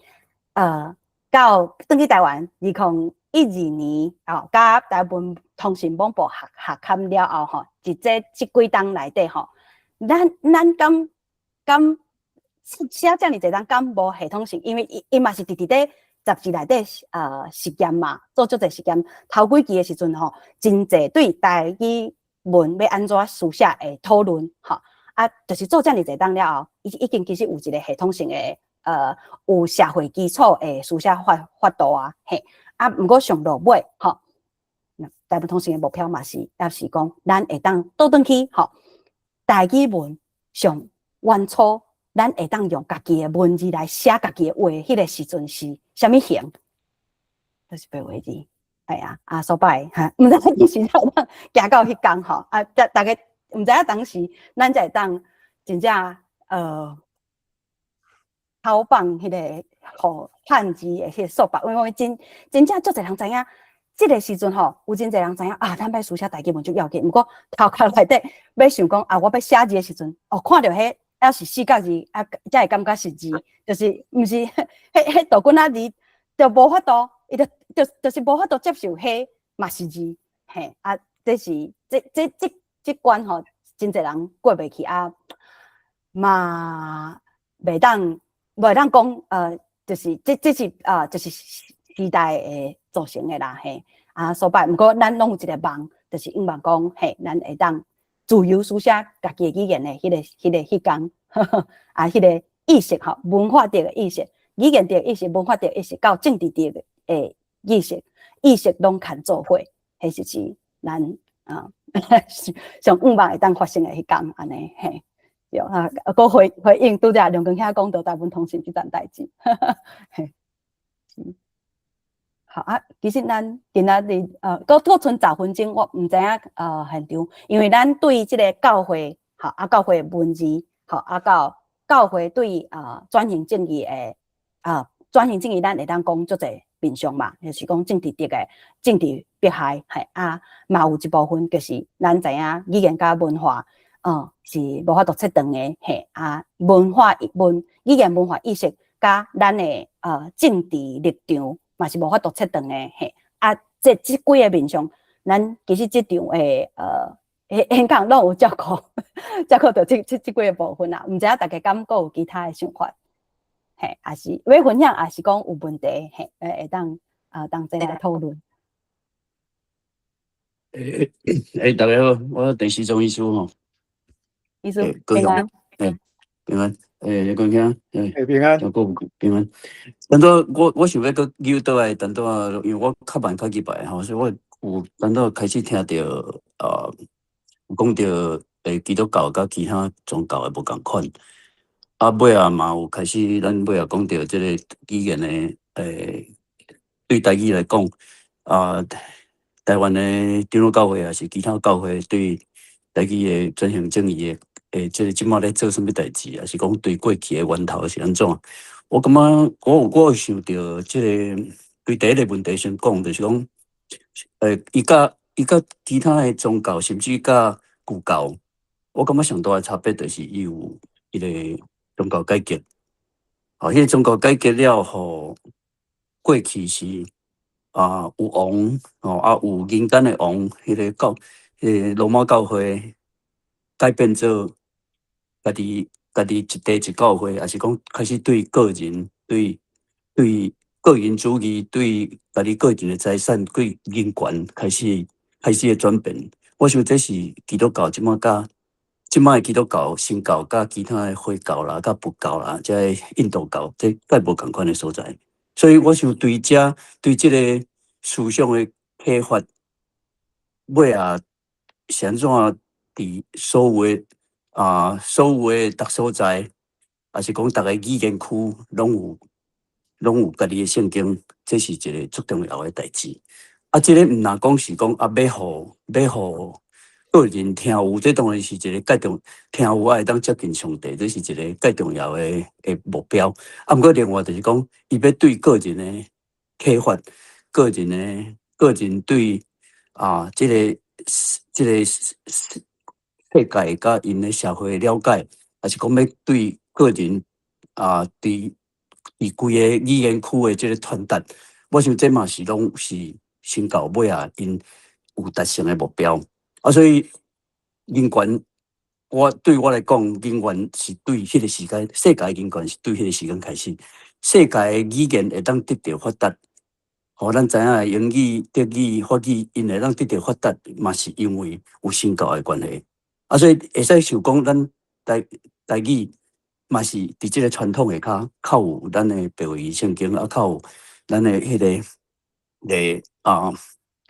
到轉去台灣，2012年，哦，佮台文通訊網報合刊了後，吼，佇這幾冬內底，吼，咱敢寫遮爾濟冬，敢無系統性？因為伊嘛是直直咧雜誌內底實驗嘛，做足濟實驗。頭幾期的時陣吼，真濟對台語文欲按怎書寫的討論，吼。啊，就是做遮爾濟冬了後，伊已經其實有一個系統性的，有社會基礎的書寫法度啊，嘿，啊，毋過上落尾，吼，台文通訊的目標嘛是，抑是講，咱會當倒轉去，吼，台語文上原初，咱會當用家己的文字來寫家己的話，彼個時陣是啥物形？就是白話字，係啊，啊，所擺哈，毋知幾時才會當行到彼工吼，啊，逐家毋知影當時咱才會當真正投放彼個予漢字的彼個束縛，因為真真正足濟人知影，這個時陣吼，有真濟人知影啊，咱欲書寫台語文就要緊，毋過頭殼內底欲想講啊，我欲寫字的時陣，哦，看著彼抑是四角字，啊，才會感覺是字，就是毋是彼彼大棍仔字就無法度。伊就是無法度接受彼嘛是字，嘿啊，這是這關吼，真濟人過袂去啊，嘛袂當講，就是這是啊，就是時代的造成的啦，嘿啊，所擺，毋過咱攏有一個夢，就是希望講，嘿，咱會當自由書寫家己的語言的彼工，啊，彼個意識吼，文化的意識、語言的意識、文化的意識，到政治的意識攏牽做伙，彼就是咱啊上向望會當發生的彼工按呢嘿，對啊，閣回應拄才梁根兄講到台文通訊這件代誌，嘿，好啊，其實咱今仔日閣賰10分鐘，我毋知影現場，因為咱對這個教會，吼啊教會文字，吼啊到教會對轉型正義的轉型正義，咱會當講足濟面向嘛，就是講政治的政治迫害，係啊，嘛有一部分就是咱知影語言佮文化，是無法度切斷的，嘿啊，文化文語言文化意識佮咱的政治立場嘛是無法度切斷的，嘿啊，這幾个面向，咱其實這場的演講攏有照顧著這幾个部分啦，毋知影大家敢閣有其他的想法？嘿，抑是欲分享，抑是講有問題，嘿，會當啊同齊來討論。欸欸，大家好，我鄭時中醫師吼。醫師平安。欸，平安，欸，郭兄，欸，平安，平安。等到我想欲閣扭倒來，等到因為我較慢較入來吼，所以我有等到開始聽著啊，講著基督教佮其他宗教的無仝款。啊，尾仔嘛有開始，咱尾仔講著這個語言的，對台語來講，啊，台灣的長老教會抑是其他教會對台語的轉型正義的，這個這馬咧做啥物代誌，抑是講對過去的源頭是按怎？我感覺我有想著這個對第一個問題先講，就是講，伊佮其他的宗教，甚至佮舊教，我感覺上大的差別就是伊有彼個宗教改革。吼，彼個宗教改革了後，過去是啊有王吼，啊有人間的王，彼個教，彼個羅馬教會改變做家己一地一教會，抑是講開始對個人、對個人主義、對家己個人的財產、對人權開始的轉變。我想這是基督教這馬佮這馬的基督教、新教佮其他的回教啦、佮佛教啦，這个印度教，這蓋無仝款的所在。所以我想對這對這个思想的啟發，尾仔是按怎佇所有的所有的逐所在，抑是講逐个語言區，攏有家己的聖經，這是一个足重要的代誌。啊，這个毋若講是講啊，欲予個人聽有，這當然是一个蓋重聽有啊，會當接近上帝，這是一个蓋重要的目標。啊，毋過另外就是講，伊欲對個人的啟發，個人對啊，這个世界佮𪜶的社會的了解，抑是講欲對個人啊，佇規个語言區的這个傳達，我想這嘛是攏是新教尾仔𪜶有達成的目標。啊，所以人權，我對我來講，人權是對彼个時間，世界人權是對彼个時間開始，世界的語言會當得著發達，予咱知影的英語、德語、法語，𪜶會當得著發達，嘛是因為有新教的關係。啊，所以會使想講，咱台語嘛是佇這个傳統下跤較有咱的白話字聖經，啊，較有咱的彼个个啊，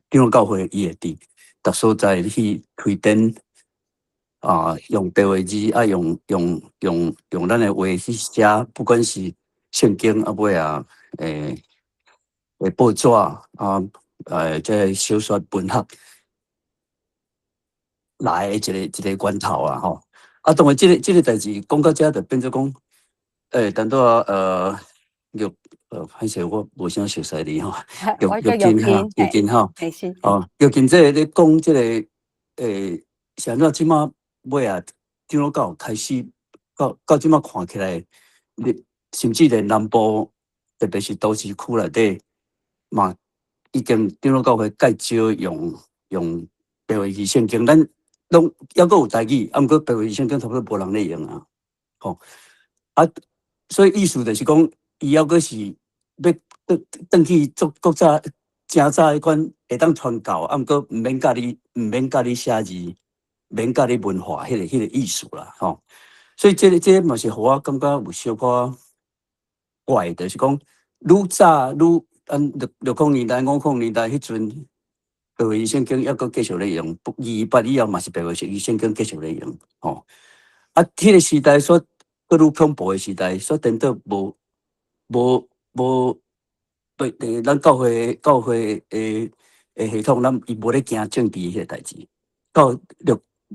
長老教會伊會佇逐所在去推展啊，用白話字啊，用咱的話去寫，不管是聖經啊，尾啊，報紙啊，這个小說文學來的一個源頭啊，吼。啊，當然這個代誌講到遮，就變做講，等到玉，歹勢我無啥熟似你吼，玉金哈，玉金吼，哦，玉金這個咧講這個，是按怎這馬尾啊，長老教開始到這馬看起來，你甚至連南部，特別是都市區內底，嘛已經長老教會較少用白話字聖經，咱攏猶閣有台語，啊，毋過白話字聖經差不多無人咧用啊，吼啊，所以意思就是講，伊猶閣是欲轉去做國早誠早彼款會當傳教，啊，毋過毋免教你寫字，免教你文化，彼個意思啦，吼。所以這個嘛是予我感覺有小可怪，就是講愈早愈按60年代、50年代彼陣，白話字聖經猶閣繼續咧用，228以後嘛是白話字聖經繼續咧用，吼。啊，彼個時代煞閣愈恐怖的時代，煞顛倒無對，咱教會的系統，咱伊無咧驚政治彼個代誌。到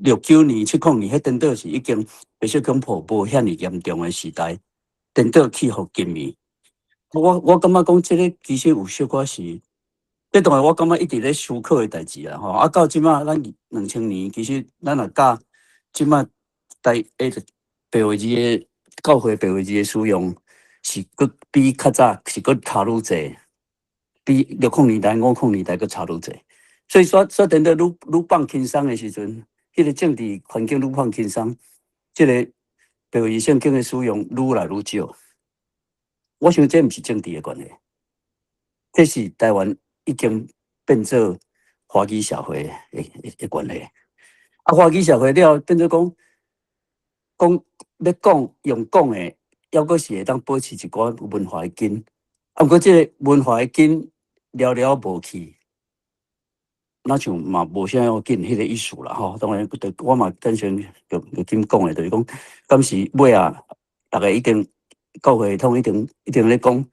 69年、70年，彼顛倒是已經白色恐怖無遐爾嚴重的時代，顛倒去予禁去。我感覺講這个其實有小可是，這當然我感覺一直咧思考的代誌啦，吼。啊，到這馬咱2000年，其實咱若佮這馬台白話字的教會白話字的使用，是閣比較早是閣差愈濟，比60年代、50年代閣差愈濟。所以說等到愈放輕鬆的時陣，彼個政治環境愈放輕鬆，這个白話字聖經的使用愈來愈少。我想這毋是政治的關係，這是台灣已經變做華語社會的關係。啊，華語社會了，變做講欲講用講的，猶閣是會當保持一寡文化的根。啊，毋過這个文化的根了了無去，若像嘛無啥要緊彼个意思啦吼。當然，我嘛贊成玉金講的，就是講，敢是尾仔，逐家已經教會系統一定咧講，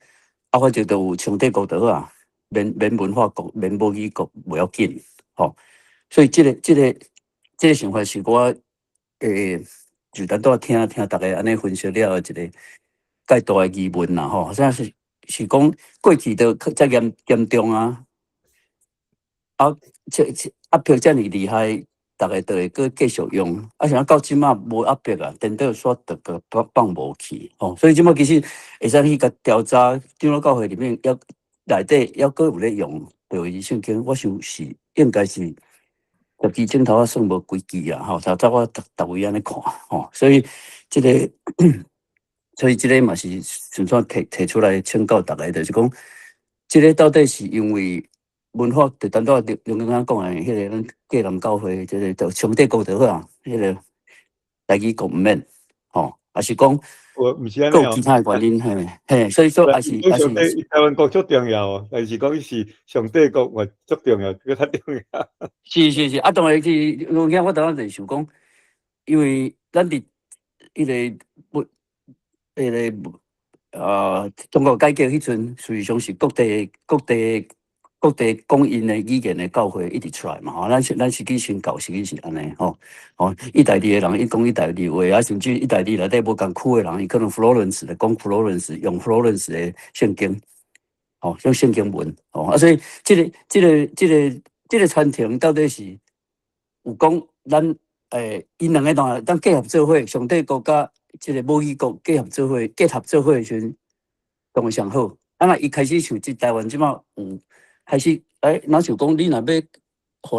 啊，反正就有上帝國就好啊，免文化國，免母語國袂要緊，吼。所以這個想法是我就咱拄仔聽逐家按呢分析了後一個較大的疑問啦吼，啥是講過去都較嚴重啊，啊，這壓迫遮爾厲害，逐家就會閣繼續用，啊，啥到這馬無壓迫啊，顛倒煞就閣放無去，吼，所以這馬其實會使去共調查，長老教會裡面猶內底猶閣有咧用白話字聖經，我想是應該是十支鏡頭仔算無幾支啦，吼，頭早我逐逐位按呢看，吼，所以這個嘛是順續提出來請教逐家，就是講，這个到底是因為文化，就拄仔梁剛剛講的，彼个咱桂林教會，這个就上帝國就好啊，彼个台語國毋免，吼，抑是講，我毋是按呢閣有其他的原因，嘿，嘿，所以說抑是抑是台灣國足重要哦，但是講是上帝國嘛足重要，閣較重要。是是是，啊，當然是，有影我頭先就想講，因為咱佇彼个不，彼个中國改革彼陣，事實上是各地講𪜶的語言的教會一直出來嘛，吼，咱實際宣教實際是按呢，吼，吼，意大利的人伊講意大利話，啊，甚至意大利內底無仝區的人，伊可能佛羅倫斯的講佛羅倫斯，用佛羅倫斯的聖經，吼，用聖經文，吼，啊，所以這個傳承到底是有講咱𪜶兩个當當結合做伙，上帝國佮這个母語國結合做伙的時陣，當然上好。啊，若伊開始像這台灣這馬有開始，若像講你若欲予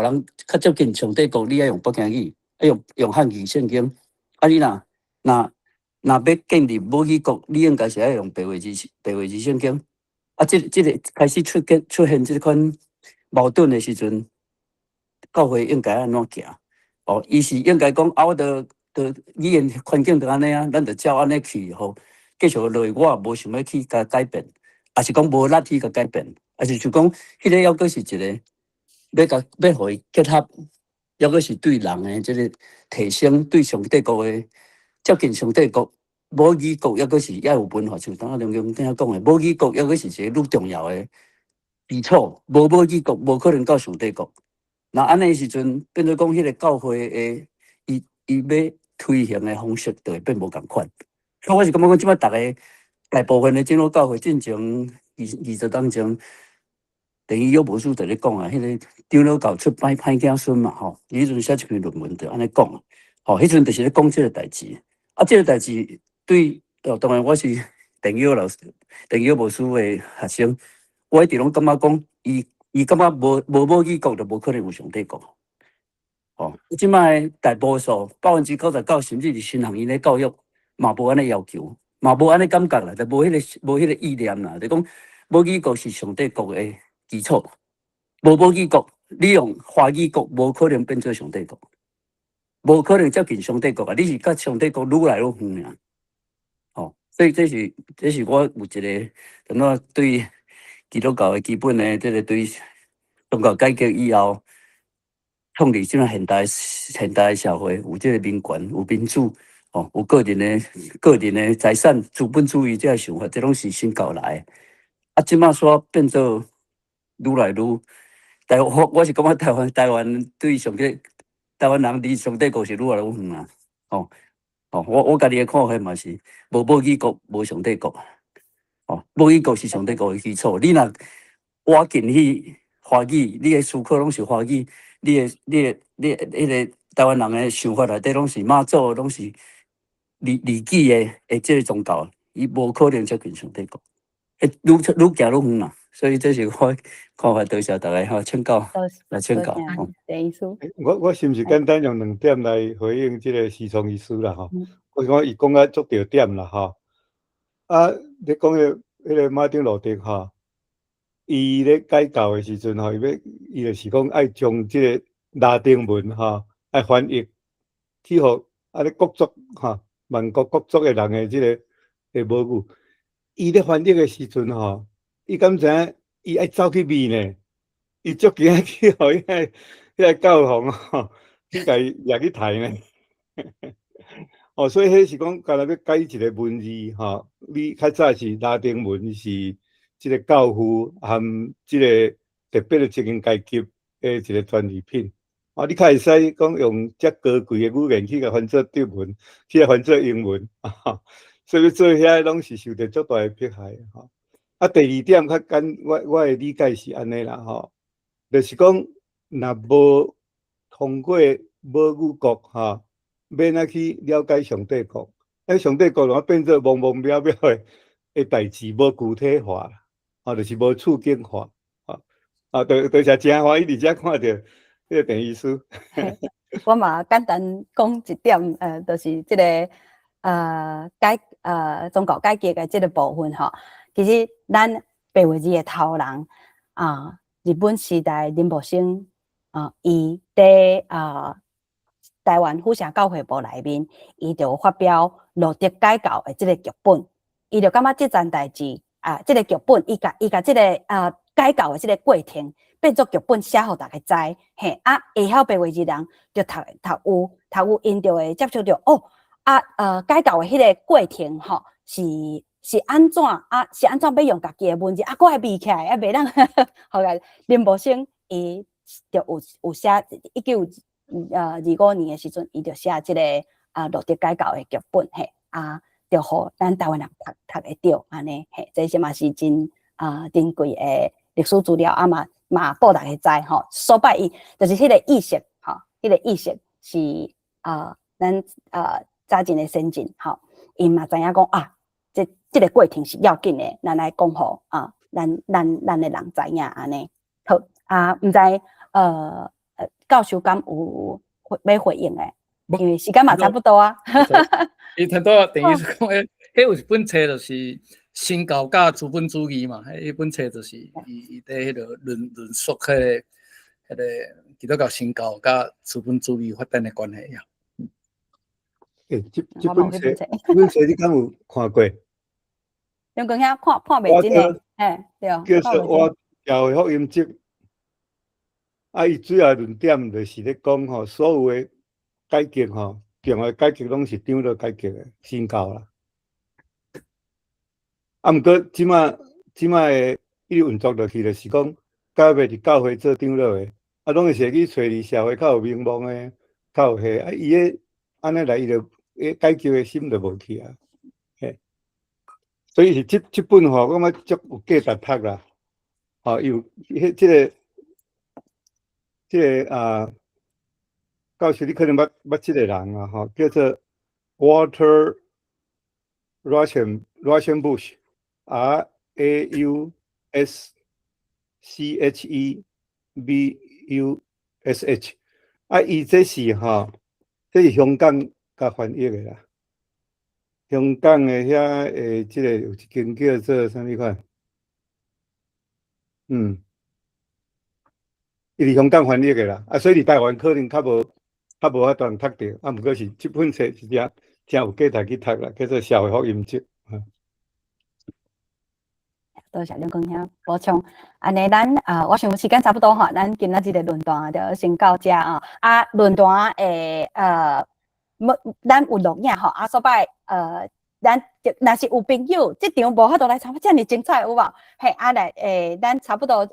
人較接近上帝國，你愛用北京語，愛用漢語聖經。啊，你若欲建立母語國，你應該是愛用白話字聖經。啊，這個開始出現這款矛盾的時陣，教會應該按怎行？哦，伊是應該講啊，我著就語言環境就按呢啊，咱就照按呢去吼，繼續落去，我也無想欲去共改變，抑是講無力去共改變，抑是就講彼個猶閣是一个欲共欲予伊結合，猶閣是對人的這个提升，對上帝國的接近上帝國，母語國猶閣是猶有文化，像剛剛梁公頂講的，母語國猶閣是一个愈重要的基礎，無母語國無可能到上帝國。若按呢時陣，變做講彼个教會的伊伊欲推行的方式，就會變無仝款。所以我是感覺講，這擺逐个大部分的長老教會進前二十當前，等於約牧師就咧講啊，彼个長老教出歹歹囝孫嘛吼，伊彼陣寫一篇論文就按呢講，吼，彼陣就是咧講這个代誌。啊，這个代誌對，哦，當然我是鄧友老師、鄧友牧師的學生，我一直攏感覺講，伊伊感覺無無母語國就無可能有上帝國。吼，這擺大多數99%，甚至是神學院的教育嘛無按呢要求，嘛無按呢感覺啦，就無彼个無彼个意念啦，就講母語國是上帝國的基礎，無母語國，你用華語國無可能變做上帝國，無可能接近上帝國啊！你是佮上帝國愈來愈遠爾。吼，所以這是這是我有一个按怎對基督教的基本的這个對宗教改革以後，創立這種現代現代社會，有這个民權，有民主，吼，有個人的個人的財產資本主義這个想法，這攏是新教來的。啊，這擺煞變做愈來愈台我我是感覺台灣台灣對上帝台灣人離上帝國是愈來愈遠啊！吼吼，我我家己的看法嘛是，無母語國，無上帝國。吼，母語國是上帝國的基礎。你若挖進去華語，你的思考攏是華語，你的你的你的彼个台灣人的想法內底攏是媽祖，攏是離離己的的這个宗教，伊無可能接近上帝國，會愈愈行愈遠啦。所以這是我看法，多謝大家吼，請教來請教。鄭醫師，我我是毋是簡單用兩點來回應這个時聰醫師啦？吼，我是講伊講甲足著點啦，吼。啊，你講的彼个馬丁路德吼，伊咧改教的時陣吼，伊欲伊就是講愛將這个拉丁文吼，愛翻譯去予按呢各族吼，萬國各族的人的這个的母語。伊咧翻譯的時陣吼，伊敢知影伊愛走去賣呢？伊足驚去予彼个彼个教皇吼去共伊掠去刣呢。哦，所以彼是講，干焦欲改一个文字吼，你較早是拉丁文是這个教父含這个特別的精英階級的一个專利品。啊，你較會使講用遮高貴的語言去共翻做德文，去共翻做英文，所以欲做遐攏是受著足大的迫害吼。啊，第二點較簡，我我的理解是按呢啦吼，就是講若無通過母語國吼，欲按怎去了解上帝國？彼上帝國就變做茫茫渺渺的的代誌，無具體化，吼，就是無處境化，吼，啊，多多謝誠歡喜佇遮看著彼个鄭醫師。我嘛簡單講一點，就是這个改宗教改革的這个部分吼。其實咱白話字的頭人啊，日本時代林木生啊，伊佇啊台灣府城教會部內面，伊就發表路德改教的這个劇本，伊就感覺這件代誌啊，這个劇本，伊共伊共這个啊改教的這个過程變做劇本寫予逐家知，嘿啊，會曉白話字人就讀讀有讀有，𪜶就會接觸著哦啊改教的彼个過程吼是。是按怎啊？是按怎欲用家己的文字啊？閣會賣起來啊？袂當好個林木生伊就有有寫1925年的時陣，伊就寫這个啊路德改教的劇本嘿啊，就予咱台灣人讀讀會著按呢嘿，這是嘛是真啊珍貴的歷史資料啊嘛嘛報逐家知吼。所擺伊就是彼个意識吼，彼个意識是啊咱啊早前的先進吼，𪜶嘛知影講啊。這這个過程是要緊的，咱來講予啊，咱咱咱的人知影按呢。好啊，毋知教授敢有欲回應的？因為時間嘛差不多啊。伊聽到等於是講，彼彼有一本冊就是新教佮資本主義嘛，彼本冊就是伊伊佇彼个論論述彼个彼个基督教新教佮資本主義發展的關係呀。欸，這本冊你敢有看過？梁光兄看看袂真的，嘿，對。叫做《我教會福音集》，啊，伊主要論點就是咧講吼，所有的改革吼，重要改革攏是長老改革的新教啦。啊，毋過這馬的伊運作落去，就是講，到尾佇教會做長老的，啊，攏會是去揣佇社會較有名望的，較有彼，啊，伊个按呢來，伊就改革的心就無去啊，嘿。所以是這本吼，我感覺足有價值讀啦。吼，有彼這個啊，教授你可能捌這個人啊，吼，叫做 Walter Rauschenbusch， Rauschebush，啊，伊這是吼，這是香港共翻譯的啦。香港的遐這個有一間叫做啥物款？伊佇香港翻譯的啦，啊，所以佇台灣可能較無法度通讀著，啊，毋過是這本冊是誠誠有價值去讀啦，叫做《社會福音集》。多謝梁光兄補充。按呢，咱啊，我想時間差不多吼，咱今仔日的論壇就先到這啊。啊，論壇會無，咱有錄影吼，啊，所擺咱若是有朋友，這場無法度來參加，遮爾精彩有無？嘿，啊來，咱差不多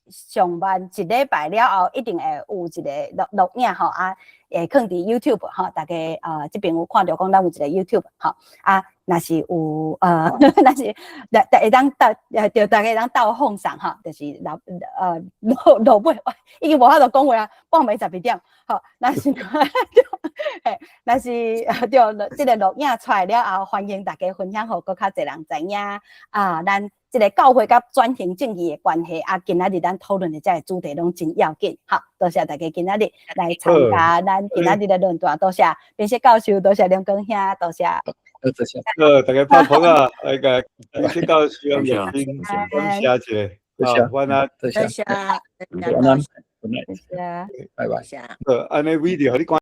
上完一禮拜了後，一定會有一個錄影吼，啊，會囥佇 YouTube 吼，大家這邊有看著講咱有一個 YouTube 吼，啊，若是會當鬥，對，大家會當鬥放送吼，就是落落落尾，已經無法度講話啊，半暝12點，吼，若是嘿，若是對，這個錄影出來了後，歡迎大家分享，予閣較濟人知影啊，咱這個教會佮轉型正義的關係啊，今仔日咱討論的這個主題攏真要緊，好，多謝大家今仔日來參加咱今仔日的論壇，多謝邊些教授，多謝梁光兄，多謝。多謝。好，大家拍捧啊，來個邊些教授，感謝一下，好，晚安，多謝，多謝，晚安，多謝，拜拜。好，按呢 video 予你關。